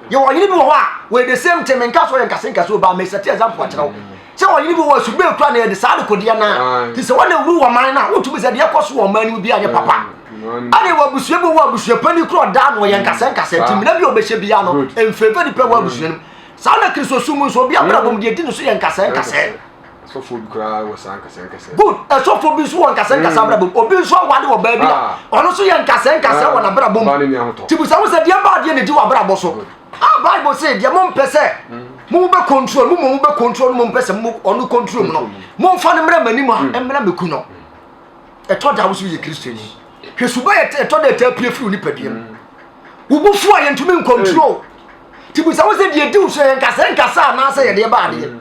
Yɛwɔ ɔhene bi wɔ hɔ a wɔyɛ the same thing, menka sɛ ɔyɛ nkase nkase o, but mesɛte example akyerɛ wo. Sɛ ɔhene bi wɔ hɔ a suban kura na yɛde saa adekodeɛ no a, nti sɛ wɔn na wuru wɔ man no a, wotumi sɛ deɛ ɛkɔ so wɔ ɔman no mu biara nyɛ papa. Ɛne wɔ abusua bi wɔ hɔ a abusua panin kura ɔdaa no ɔyɛ nkase nkase, nti mmara bi a ɔbɛhyɛ biara no, mfeefe nipa wɔ abusua no mu. Saa na Kristosom mu nso, obi abrabɔ mu deɛ ɛdi ne so yɛ nkasɛɛ nkasɛɛ. Asɔfoɔ bi koraa wɔ saa nkasɛɛ nkasɛɛ. Good. Ɛsɔfoɔ bi nso wɔ nkasɛɛ nkasɛɛ abrabɔ mu. Obi nso aware wɔ baa bi a, ah. ɔno nso yɛ nkasɛɛ nkasɛɛ wɔ n'abrabɔ mu. Ti busa ho sɛ deɛ baa deɛ na ɛdi wɔ abrabɔ so. Ah, Bible say deɛ mo mpɛ sɛ mo bɛ control mo mo bɛ control mo mpɛ sɛ mo ɔno control mu no. Mo nfa no mmerɛ m'anim a mmerɛ mɛku no. Ɛtɔ da wo so yɛ Kristoni. Hwɛ suba yɛ ɛtɔ da ɛtɔ apue firi wo nipadua mu. Wo bo fu a yɛntumi ncontrol. Ti busa ho sɛ deɛ ɛdi wo so yɛ nkasɛɛ nkasɛɛ anaasɛ yɛdeɛ baa adeɛ.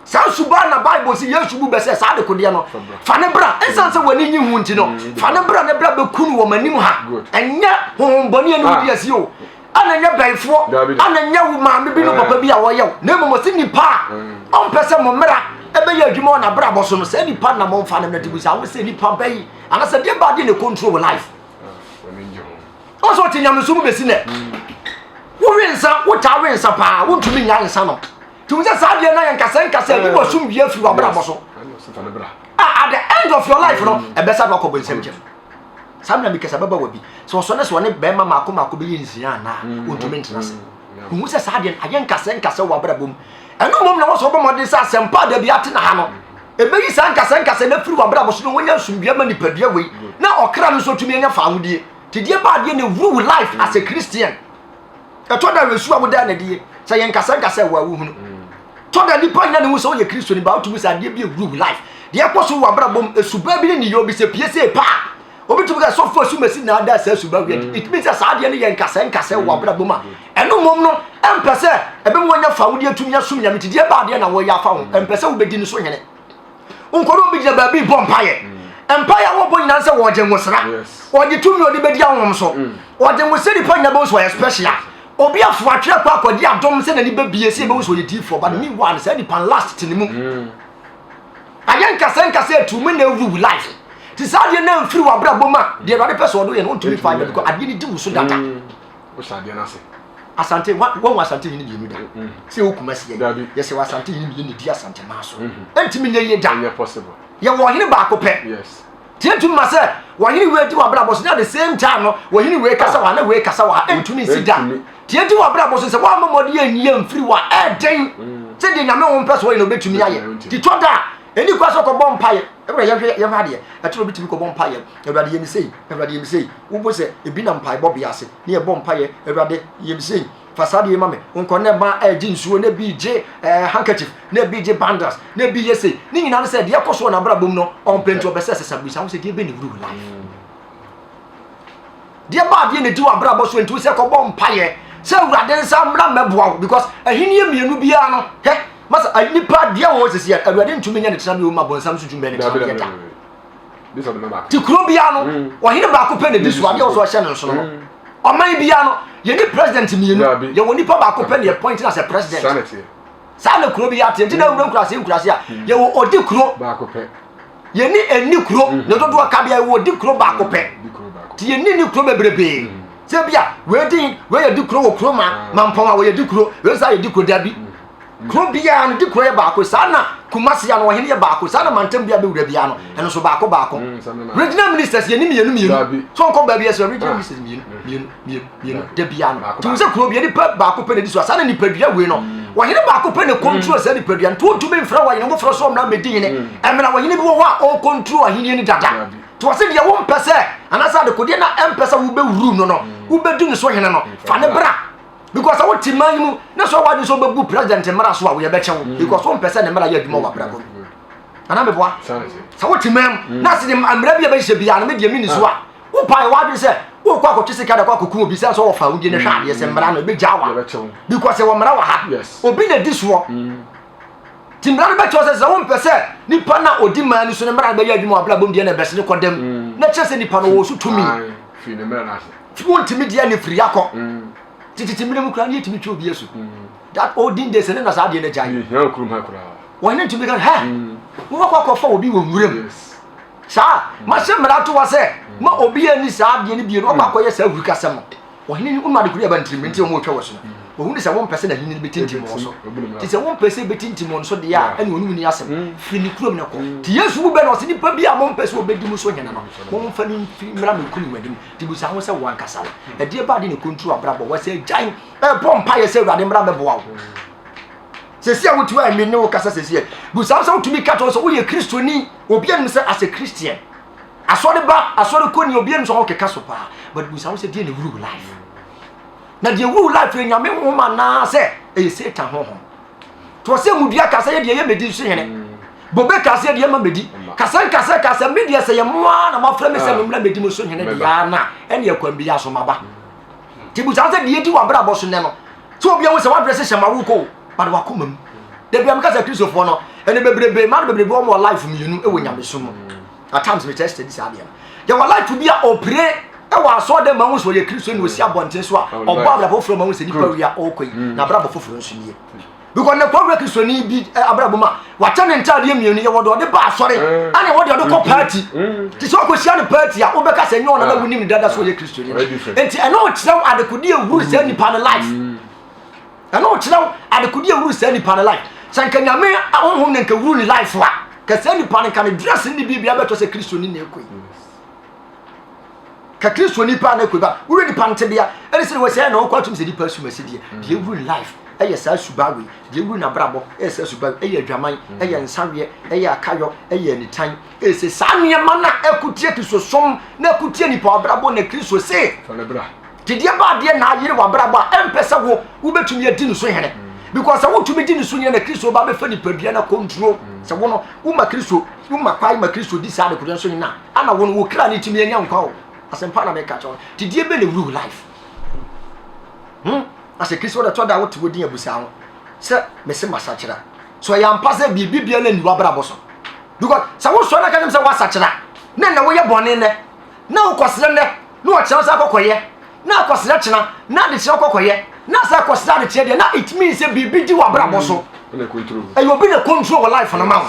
Saa suban na Bible si Yesu bu bɛ sɛ saa adekodeɛ no fa ne bra. Ɛsiane sɛ w'ani nyi ho nti no, fa ne bra ne bra bɛku no wɔ m'anim ha. Ɛnyɛ honhommɔne a ne wodi asi o, ɛna ɛnyɛ bɛnfoɔ, ɛna ɛnyɛ wo maame bi ne papa bi a wɔyɛ wo, na mmom ɔse nipa a ɔmpɛ sɛ mo mmara ɛbɛyɛ adwuma wɔ n'abrabɔ so no, saa nipa na momfa no mmra. Nti busa ho sɛ nipa bɛyi anaasɛ deɛ baa deɛ na control wo life. Ɔsɛ ɔte nyamesom bɛsi nɛ. Wowe nsa, wotaa we nsa paa, wontumi nya nsa nom. Nti wo sɛ saa adeɛ no ayɛ nkasɛ nkasɛ ɛde wɔ sum wie afiri w'abrabɔ so. Ah, at the end of your life no, ɛbɛsa do akɔ bɔnsam gyam. Saa mena mekasa bɛba wɔ bi. Sɛ ɔsɔ ne sɛ ɔne bɛrima maako maako bɛyɛ nsia anaa, ɔntumi ntena ase. Wohu sɛ saa adeɛ no ayɛ nkasɛ nkasɛ wɔ w'abrabɔ mu. Ɛno mmom na wɔsɛ wɔbɔ mmɔden sɛ asɛmpa a da bi ate na ha no, ɛbɛyi saa nkasɛ nkasɛ no afiri w'abrabɔ so na wɔnya asomdwoeɛ ma nipadua wei na ɔkra no nso atumi anya fawohodie. Nti deɛ ba adeɛ na ɛwuru wo life as a Christian. Ɛtɔ da wɛsu a wodaa n'adie sɛ yɛ nkasa nkasa ɛwɔ a wohunu. Tɔ da nipa nyina ne ho sɛ woyɛ Kristoni ba wotumi sɛ adeɛ bi ɛwuru wo life. Deɛ ɛkɔ so wɔ abrabɔ mu esuba bi ne ne yɛ obi sɛ pie sɛ paa. Obi tumi ka sɔfo asu masi na ada saa suba wei adi. It means sɛ saa adeɛ no yɛ nkasa nkasa wɔ abrabɔ mu a ɛno mmom no ɛmpɛ sɛ ɛbɛma wanya fa wode atumi asom Nyame nti deɛ ba adeɛ na wɔyɛ afa ho ɛmpɛ sɛ wobɛdi no so hene. Nkɔdɔ obi gyina baabi bɔ mpaeɛ. Mpaeɛ a wɔbɔ nyinaa sɛ wɔgye nwosra. Wɔgye tumi a ɔde bɛdi ahonhom so. Wɔgye nwosra nipa nyinaa bɛhu sɛ ɔyɛ special. Obi afo atwerɛ kɔ akɔgye adom sɛ n'ani bɛbie sɛ yɛbɛhu sɛ ɔyɛ diifoɔ but meanwhile no saa nipa no last te ne mu. Ayɛ nkasɛ nkasɛ atu mu na ɛwu life. Te saa adeɛ no amfiri w'abrabɔ mu a deɛ Awurade pɛ sɛ ɔde yɛ no wontumi fa nyɛ because adeɛ no di wo so dada. Wohyɛ adeɛ no ase. Asante wa wɔn Asante hene mmienu da. Mm. Sɛ ɛwɔ Kumasi yɛ. Dabi. Yɛsɛ wɔ Asante hene mmienu na di Asante maa so. Ɛntumi nyɛ yie da. Ɛnyɛ possible. Yɛwɔ ɔhene baako pɛ. Yes. Tie ntumi ma sɛ wɔhene wei di wɔ abrabɔ so na at the same time no wɔhene wei kasa wɔ ha na wei kasa wɔ ha ɛntumi nsi da. Tie di wɔ abrabɔ so sɛ wɔama mmɔde yɛ nyi mfiri wɔ a ɛɛden sɛ deɛ Nyame ho mpɛ so wɔyɛ na obɛtumi ayɛ. Ti tɔ da a ɛni kwa sɛ ɔkɔbɔ mpaeɛ. Ɛwura yɛhwɛ yɛhwɛ adeɛ. Ɛtɔ obi tumi kɔbɔ mpaeɛ. Awurade yɛ me sei. Awurade yɛ me sei. Wobɔ sɛ ebi nam mpaebɔ bea ase. Ne yɛbɔ mpaeɛ, Awurade, yɛ me sei, fa saa adeɛ yi ma me. Nkɔ na ɛma ɛgye nsuo, na ebi gye ɛɛ handkerchief, na ebi gye bundles, na ebi yɛ sei. Ne nyinaa no sɛ deɛ ɛkɔ so wɔ n'abrabɔ mu no, ɔmpɛ nti ɔbɛ sɛ ɛsesa bisa ho sɛ deɛ bɛ ne wuru life. Deɛ ba adeɛ na di wɔ abrabɔ so nti sɛ kɔbɔ mpaeɛ sɛ Awurade nsa mmra mmɛboa wo because ahenni mmienu biara no hɛ masa nipa deɛ wɔ sisi yɛ Awurade ntumi nyɛ ne tenabea wɔ mu abɔnsam nso ntumi bɛ ne tenabea da. Te kuro biara no mm. ɔhene baako pɛ na di so adeɛ ɔsɔ ɔhyɛ no nsono no mm. ɔman biara no yɛne president mmienu yɛwɔ nipa baako pɛ na yɛ point na sɛ president saa na kuro biara te nti na mm. wura nkurase nkurase a yɛwɔ ɔdi kuro yɛne ɛni kuro ne dodoɔ kabea yɛwɔ ɔdi kuro baako pɛ te yɛne ni kuro bebrebe sɛ bi a wei din wei yɛ di kuro wɔ kuro ma mampɔn a wɔyɛ di kuro wei nsa yɛ di kuro dabi Kuro biara no di kuro yɛ baako saa na Kumasi ano ɔhene yɛ baako saa na mantam biara bɛwura biara no ɛno nso baako baako mm, regional ministers yɛ ne mmienu mmienu so nkɔ baabi ɛsɛ regional ah. ministers mmienu mmienu mmienu mmienu da biara no tumi sɛ kuro biara nipa baako pɛ na di so saa na nipadua wei no mm. ɔhene baako pɛ na control saa nipadua nti wontumi mfrɛ wɔ ɔhene foforɔ so ɔmmra mmɛdi hene ɛmena ɔhene bi wɔ hɔ a ɔcontrol ahenni no dada nti wɔse deɛ wompɛ sɛ anaasɛ adekodeɛ na ɛmpɛ sɛ wobɛwuru no no wobɛdi ne so hene no fa ne bra because sɛ wote man yi mu na sɛ ɔwɔ adwene sɛ wobɛbu president mmara so a woyɛ bɛkyɛ wo mm. because wompɛ sɛ ne mmara yɛ adwuma wɔ abrabɔ mu anaa meboa sɛ wote man mu mm. na sɛ mmara bi a bɛhyehyɛ biara no medeɛ meni so a ah. wopae w'adwene sɛ wokɔ akɔtwe sika de kɔ akɔku obi sɛ sɛ wɔfa wodie no hwɛ adeɛ sɛ mmara no ɛbɛgya wa because wɔ mmara wɔ ha obi na di soɔ nti mmara no bɛkyerɛ sɛ sɛ wompɛ sɛ nipa na ɔdi man no so no mmara no bɛyɛ adwuma wɔ abrabɔ mu deɛ na ɛbɛsene kɔdam na kyerɛ sɛ nipa no wɔ so tumi wontumi deɛ ne firi akɔ tititi mmiri mu koraa ne yɛtumi twe obi asu that olden days ne na saa adeɛ no agyae wɔhene ntumi ka hɛ wobɛkɔ akɔfa obi wɔ nwuram saa mahyɛ mmara to hɔ sɛ ma obi ani saa adeɛ no bio no wakɔ akɔyɛ saa awurukasɛm no ɔhene no wonu adekoro yɛ ba ntirim nti wɔn retwa wɔ so no. Wɔhunu sɛ wompɛ sɛ n'ahenni no bɛtintim wɔn so. Nti sɛ wompɛ sɛ ɛbɛtintim wɔn so deɛ a, ɛne ɔne wo ni asɛm. Firi ne kurom no kɔ. Nti Yesu wu bɛ no, ɔse nipa bi a mompɛ sɛ ɔbɛdi mo so hene no, momfa no mfiri mmra me kunu anim. Nti busa ho sɛ wo ankasa no, ɛdeɛ ba ade na ɛkonturu abrabɔ? Wɔ sɛ gyan ɛbɔ mpaeɛ sɛ Awurade mmra mɛboa wo. Sɛsi a wotu a me ne wo kasa sɛsi a, busa ho sɛ wotumi ka kyerɛ sɛ woyɛ Kristoni. Obi anim sɛ as a Christian, asɔre ba, asɔre kɔni, obi anim sɛ ɔkeka so paa. But busa ho sɛ deɛ na ɛwuru wo life. Na deɛ wuru life yɛ Nyame honhom anaa sɛ ɛyɛ Satan honhom? To ɔsɛ mudua ka sɛ yɛ deɛ yɛ medi nso hene. Bobe ka sɛ deɛ ma medi. Kasa nkasa ka sɛ me deɛ sɛ yɛ mo ara na moafrɛ me sɛ ah. memmra medi mo so hene deɛ ara na ɛne ɛkwan bi aso maba. Nti busa sɛ deɛ di w'abrabɔ so nnɛ no sɛ obi ahu sɛ w'adrɛse hyɛ ma wokɔ o but wakoma mu. Da bia meka sɛ Kristofoɔ no ɛne bebrebe ma no bebrebe wɔn wɔ life mmienu wɔ nyamesom mu. At times me kyerɛ steady saa adeɛ no. Yɛwɔ life bi a ɔpire ɛwɔ asɔɔ dɛ ma ho sɛ ɔyɛ Kristo na ɔsi abɔnten so a ɔbɔ abrabɔ foforɔ ma ho sɛ nipa wia ɔrekɔ yi mm. na abrabɔ foforɔ nso nie. Because ne kɔwura Kristoni bi eh, abrabɔ mu a wakyɛ ne ntaadeɛ mmienu yɛwɔ deɛ ɔde ba asɔre mm. ɛna ɛwɔ deɛ ɔde kɔ mm. party. Mm. Te sɛ ɔkɔhyia no party a wobɛka sɛ nyɛ ɔna na wonim ne dada sɛ ɔyɛ Kristoni. Nti ɛno kyerɛ adekodeɛ ehuru sɛ nipa no life. Ɛno kyerɛ wo adekode a ɛwuru saa nipa no life. Sɛ nka Nyame honhom na nka wuru ne life a, ka saa nipa no nka ne dress ne biribia bɛtɔ sɛ Kristoni na ɛkɔ yi. Ka Kristoni paa na ɛkɔ yi ba, wura nipa no tebea, ɛne sɛ wɔ sɛ na ɔkɔ atum sɛ nipa sum asi deɛ, deɛ ɛwuru ne life ɛyɛ saa suba wei, deɛ ɛwuru n'abrabɔ ɛyɛ saa suba wei, ɛyɛ adwaman, ɛyɛ nsaweɛ, ɛyɛ akayɔ, ɛyɛ anitan, ɛyɛ sɛ saa nneɛma no a ɛkotie Kristosom na ɛkotie nipa abrabɔ na Kristo se. Gyedie ba adeɛ na ayere w'abrabɔ a ɛmpɛ sɛ wo wobɛtumi adi ne so hene. Because sɛ wotumi di ne so hene na Kristo ba bɛfa nipadua na kɔnturo. Sɛ wo no woma Kristo woma kwan ma Kristo di saa adekodeɛ so hene a ana wo no wo kra no tumi anya nkwa o. Asɛmpa na meka kyerɛ wo. Gyedie bɛ na ɛwuru wo life. Hmm? Asɛ Kristo wɔde tɔ da wote wodin abusa ho sɛ mese masakyera. So ɛyɛ ampa sɛ biribi biara nni w'abrabɔ so. Because sɛ wosɔre na ka kyerɛ sɛ woasakyera na ɛnɛ woyɛ bɔne nnɛ na wokɔsrɛ nnɛ na ɔkyerɛ sɛ akɔkɔyɛ na akɔsrɛ kyena na adekyerɛ kɔkɔyɛ na sɛ akɔsrɛ adekyerɛ deɛ na it means sɛ biribi di w'abrabɔ so mm, ɛyɛ obi na control wɔ life no ma wo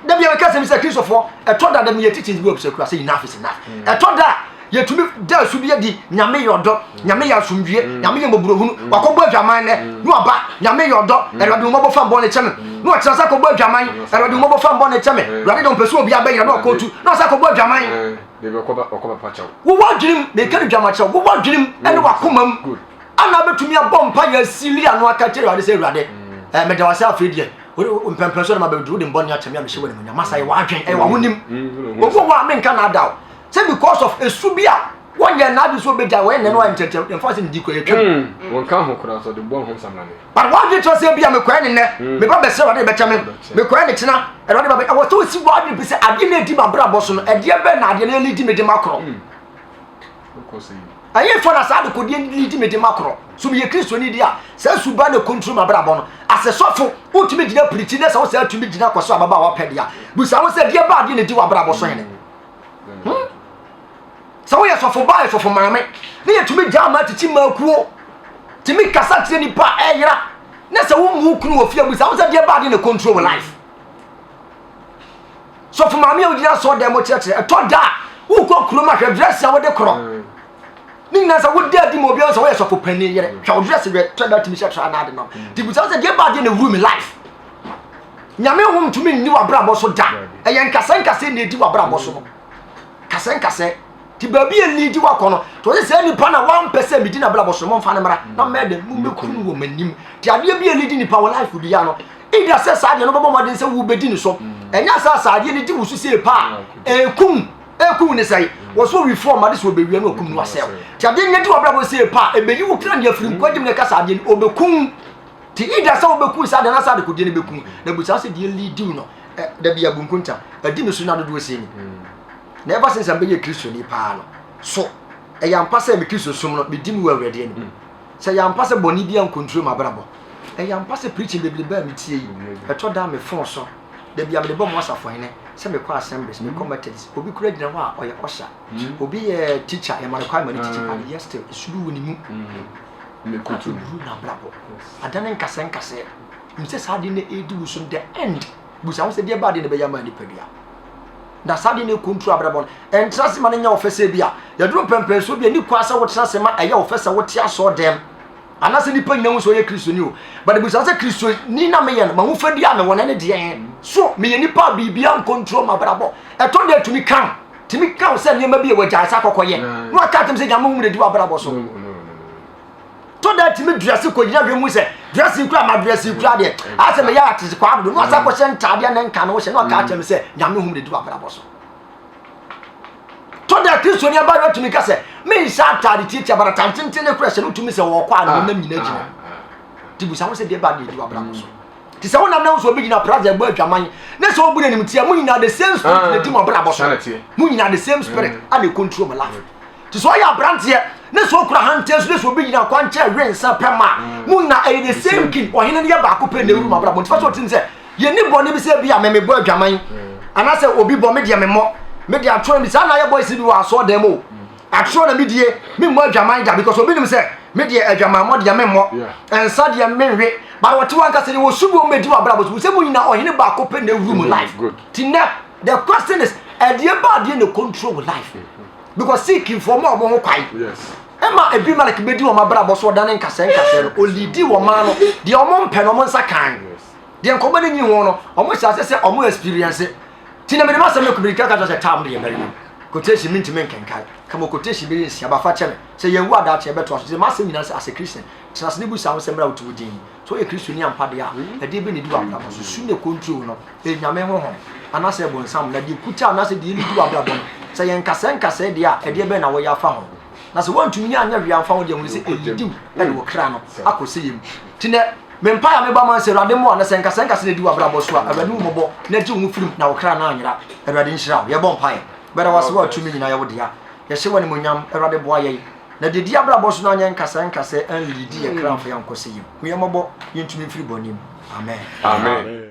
da bia meka sɛm sɛ kristofoɔ ɛtɔ da da meyɛ teachings bi wɔ bisakura sɛ enough is enough mm. ɛtɔ da yɛtumi da su bi adi nyame yɛ ɔdɔ mm. nyame yɛ asomdwie nyame yɛ mmɔborɔhunu wakɔbɔ adwaman nɛ na waba nyame yɛ ɔdɔ awurade mmɔbɔ fa mbɔ ne kyɛ me na ɔkyerɛ sɛ kɔbɔ adwaman awurade mmɔbɔ fa mbɔ ne kyɛ me awurade de ɔmpɛ sɛ obi abɛyera na ɔkɔtu na ɔsɛ kɔbɔ adwaman Wowɔ adwenem, meka no dwama kyerɛ wowɔ adwenem ne wakoma mu ana bɛtumi abɔ mpa yɛ asili ano aka kyerɛ Awurade sɛ Awurade mm. eh, meda wase afei deɛ mpɛmpɛn so na mabɛduru wode mbɔne akyɛ me a mehyɛ w'animuonyam masa yɛ w'adwen ɛyɛ w'ahonim mm, obi wɔ hɔ a menka n'adaw sɛ because of esu bi a wɔnyɛ n'adwen sɛ obɛgya wɔyɛ nnɛ no ayɛ nkyɛnkyɛn yɛmfa sɛ ne di kɔ yɛtwam mm, wɔnka ho koraa sɛ ɔde bɔ ho nsamnane But w'adwene kyerɛ sɛ ebia mekɔɛ ne nnɛ, mm. meba bɛsrɛ Awurade bɛkyɛ me, mekɔɛ ne kyena, Awurade ba bɛ, ɛwɔ sɛ osi w'adwene pi sɛ adeɛ na edi m'abrabɔ so no, ɛdeɛ bɛn na adeɛ no lidi me de makorɔ. Mm. Ɛyɛ fa na saa adekodeɛ lidi me de makorɔ. So meyɛ Kristoni di a, saa suban na control m'abrabɔ no. Asɛ sɔfo, wotumi gyina pirikyi na sɛ wo saa tumi gyina kɔ so ababaawa pɛ deɛ a, busa wo sɛ deɛ ba adeɛ na edi w'abrabɔ so hene. Hmm? Sɛ woyɛ sɔfo ba yɛ sɔfo maame ne yɛtumi gyaa ma titi ma akuo tumi kasa kyerɛ nipa a ɛyera ne sɛ wo mu kunu wɔ fie abusa wo sɛ deɛ baade na control wo life sɔfo maame a wogyina sɔɔ dɛm kyerɛkyerɛ ɛtɔ da a wokɔ kurom ahwɛ dress a wode korɔ mm. ne nyinaa sɛ wode adi ma obiara sɛ woyɛ sɔfo panin yere hwɛ wo dress hwɛ tɔ da tumi hyɛ tra na ade nam nti busa sɛ deɛ baade na wuru me life nyame hom tumi nni w'abrabɔ so da ɛyɛ nkasɛ nkasɛ na ɛdi w'abrabɔ so no kasɛnkasɛ nti baabi a lead wakɔ no nti ɔsɛ saa nipa na wampɛ sɛ medi n'abrabɔ so no momfa no mmra na mmɛyɛ dɛ mommɛku no wɔ m'anim nti adeɛ bi a lead nipa wɔ life biara no either sɛ saa adeɛ no bɛbɔ mmɔden sɛ wobɛdi ne so ɛnyɛ sɛ saa adeɛ no di wo so sei paa ɛkum ɛkum ne sɛe wɔ so owifoɔ ma de sɛ ɔbɛwia no ɔkum no asɛw nti adeɛ no di w'abrabɔ sei paa ɛbɛyi wo kra ne afiri nkwagye mu na ɛka saa adeɛ no ɔbɛkum nti either sɛ wobɛkum saa adeɛ no asa adekodeɛ no bɛkum na busa sɛ deɛ lead no da bi abu nkonta adi me so na dodoɔ sei ni na ever since mbɛyɛ kristoni paa no so ɛyɛ ampa sɛ me kristo som no medi mu wɔ awurade anim mm. sɛ ɛyɛ ampa sɛ bɔne bi ankontro m'abrabɔ ɛyɛ ampa sɛ preaching bebrebe a metie yi ɛtɔ da me fon so da bi a mede bɔ mo asafohene sɛ mekɔ assemblies mekɔ mm. methodist obi kura gyina hɔ a ɔyɛ ɔsha mm. obi yɛ teacher yɛma no kwan ma no teaching mm. but yɛ still ɛsu bi wɔ ne mu ɛburu n'abrabɔ adane nkasɛ nkasɛ Nim sɛ saa adeɛ no ɛredi wo so no the end. Busa ho sɛ deɛ ba adeɛ no bɛyɛ ama nipadua. Na saa adeɛ no ɛkontro abrabɔ no. Ɛntra ase ma no nyɛ wo fɛ sɛ bi a yɛduru mpɛmpɛnsoɔ bi a ɛni kwan sɛ wotena ase ma ɛyɛ wo fɛ sɛ wote asɔɔ dɛm. Anaasɛ nnipa nyina hu sɛ ɔyɛ Kristoni o, but bisa sɛ Kristoni na meyɛ no, m'ahofadi a mewɔ no ɛne deɛn? So meyɛ nipa a biribiara nkontrol m'abrabɔ? Ɛtɔ da tumi ka tumi ka sɛ nneɛma bi a wɔgyae sɛ akɔkɔyɛ na waka atem sɛ Nyame hu na di w'abrabɔ so. Tɔ da tumi drɛse kɔgyina hwɛ mu sɛ drɛse kura ma drɛse kura deɛ asɛ meyɛ atese kɔ adodo na wasa kɔhyɛ ntaadeɛ ne nka no wohyɛ na waka akyerɛ me sɛ Nyame hu na di w'abrabɔ so. Tɔ da Kristoni abaayewa tumi ka sɛ, Menhyɛ ataade tiatia, but atade tenten ne kora hyɛ no tumi sɛ wɔkɔ a na ah, wɔnam nyina gyina. Ah, ah. Nti busa ho sɛ deɛ ba deɛ di w'abrabɔ so. Nti sɛ wonam na wo sɛ obi gyina plaza ɛbɔ adwaman ne sɛ obu n'anim tia mo nyinaa the same spirit na di mo abrabɔ so. Mo nyinaa the same spirit mm. a na control mo life. Nti sɛ ɔyɛ aberanteɛ ne sɛ okura hanteɛ so ne sɛ obi gyina kwankyɛn we nsa pɛ ma mm. mo nyinaa ɛyɛ the same king ɔhene no yɛ baako pɛ na ewuru mo abrabɔ. Nti fa sɛ ɔtim sɛ Yɛnni bɔne bi sɛ bi a me mebɔ adwaman anaasɛ obi bɔ me deɛ memmɔ me deɛ atorɔ bi saa na ayɛ boys bi wɔ asɔɔ dan mu o atorɔ na medie memmɔ adwaman da because obi nim sɛ me deɛ adwamanmmɔ deɛ memmɔ nsa deɛ menwe but wɔte wɔn ankasa deɛ wɔsu bi wɔn bɛdi wɔ abrabɔ so sɛ mo nyina ɔhene baako pɛ na ewuru mu life ti nɛ the question is ɛdeɛ ba adeɛ na control wo life because seeking for mo a wɔn ho kwan ɛma Abimelek bɛdi wɔn abrabɔ so ɔdane nkasɛɛ nkasɛɛ no ɔlidi wɔn maa no deɛ wɔn mpɛ no wɔn nsa kan. Deɛ nkɔmmɔ no nyi ho no, wɔn hyɛ ase sɛ wɔn experience. Ti na mede m'asɛm no kɔ mirika ka kyerɛ sɛ tam deɛ mɛre mu. Quotation mentumi nkenkan. Kama quotation bɛyɛ nsia ba fa kyɛ me. Sɛ yɛn wu adaakye ɛbɛtoa so. Ti m'asɛm nyinaa sɛ as a Christian, tena ase ne bu saa ho sɛ mmerɛ a wote wo din yi. Sɛ woyɛ Kristoni ampa deɛ a, ɛdeɛ bɛ na ɛdi w'abrabɔ so. Su na control no, ɛyɛ Nyame honhom anaasɛ bonsam na deɛ kuta anaasɛ deɛ ɛlidi w'abrabɔ no. Sɛ yɛ nkasɛɛ nkasɛɛ deɛ a, ɛdeɛ bɛn na wɔyɛ afa ho. Na sɛ woantumi anyɛ hwee amfa ho deɛ, hunu sɛ ɛlidi wo ɛde wo kra no akɔ sɛyɛ mu. Ti nɛ Me mpae a mebɔ ama sɛ Awurade mmoa na sɛ nkasɛɛ nkasɛɛ na edi w'abrabɔ so a, Awurade hu mmɔbɔ na gye wo ho firi mu na wo kra no anyera. Awurade nhyira wo. Yɛbɔ mpaeɛ. Bɛda wo ase wo a tumi nyinaa yɛ wo dea. Yɛhyɛ wo animuonyam. Awurade boa yɛn na deɛ edi abrabɔ so no anyɛ nkasɛɛ nkasɛɛ anliidi yɛn kra amfa yɛn ankɔ sɛeɛ mu. Hu yɛn mmɔbɔ yɛntumi mfiri bɔne mu. Amen. Amen.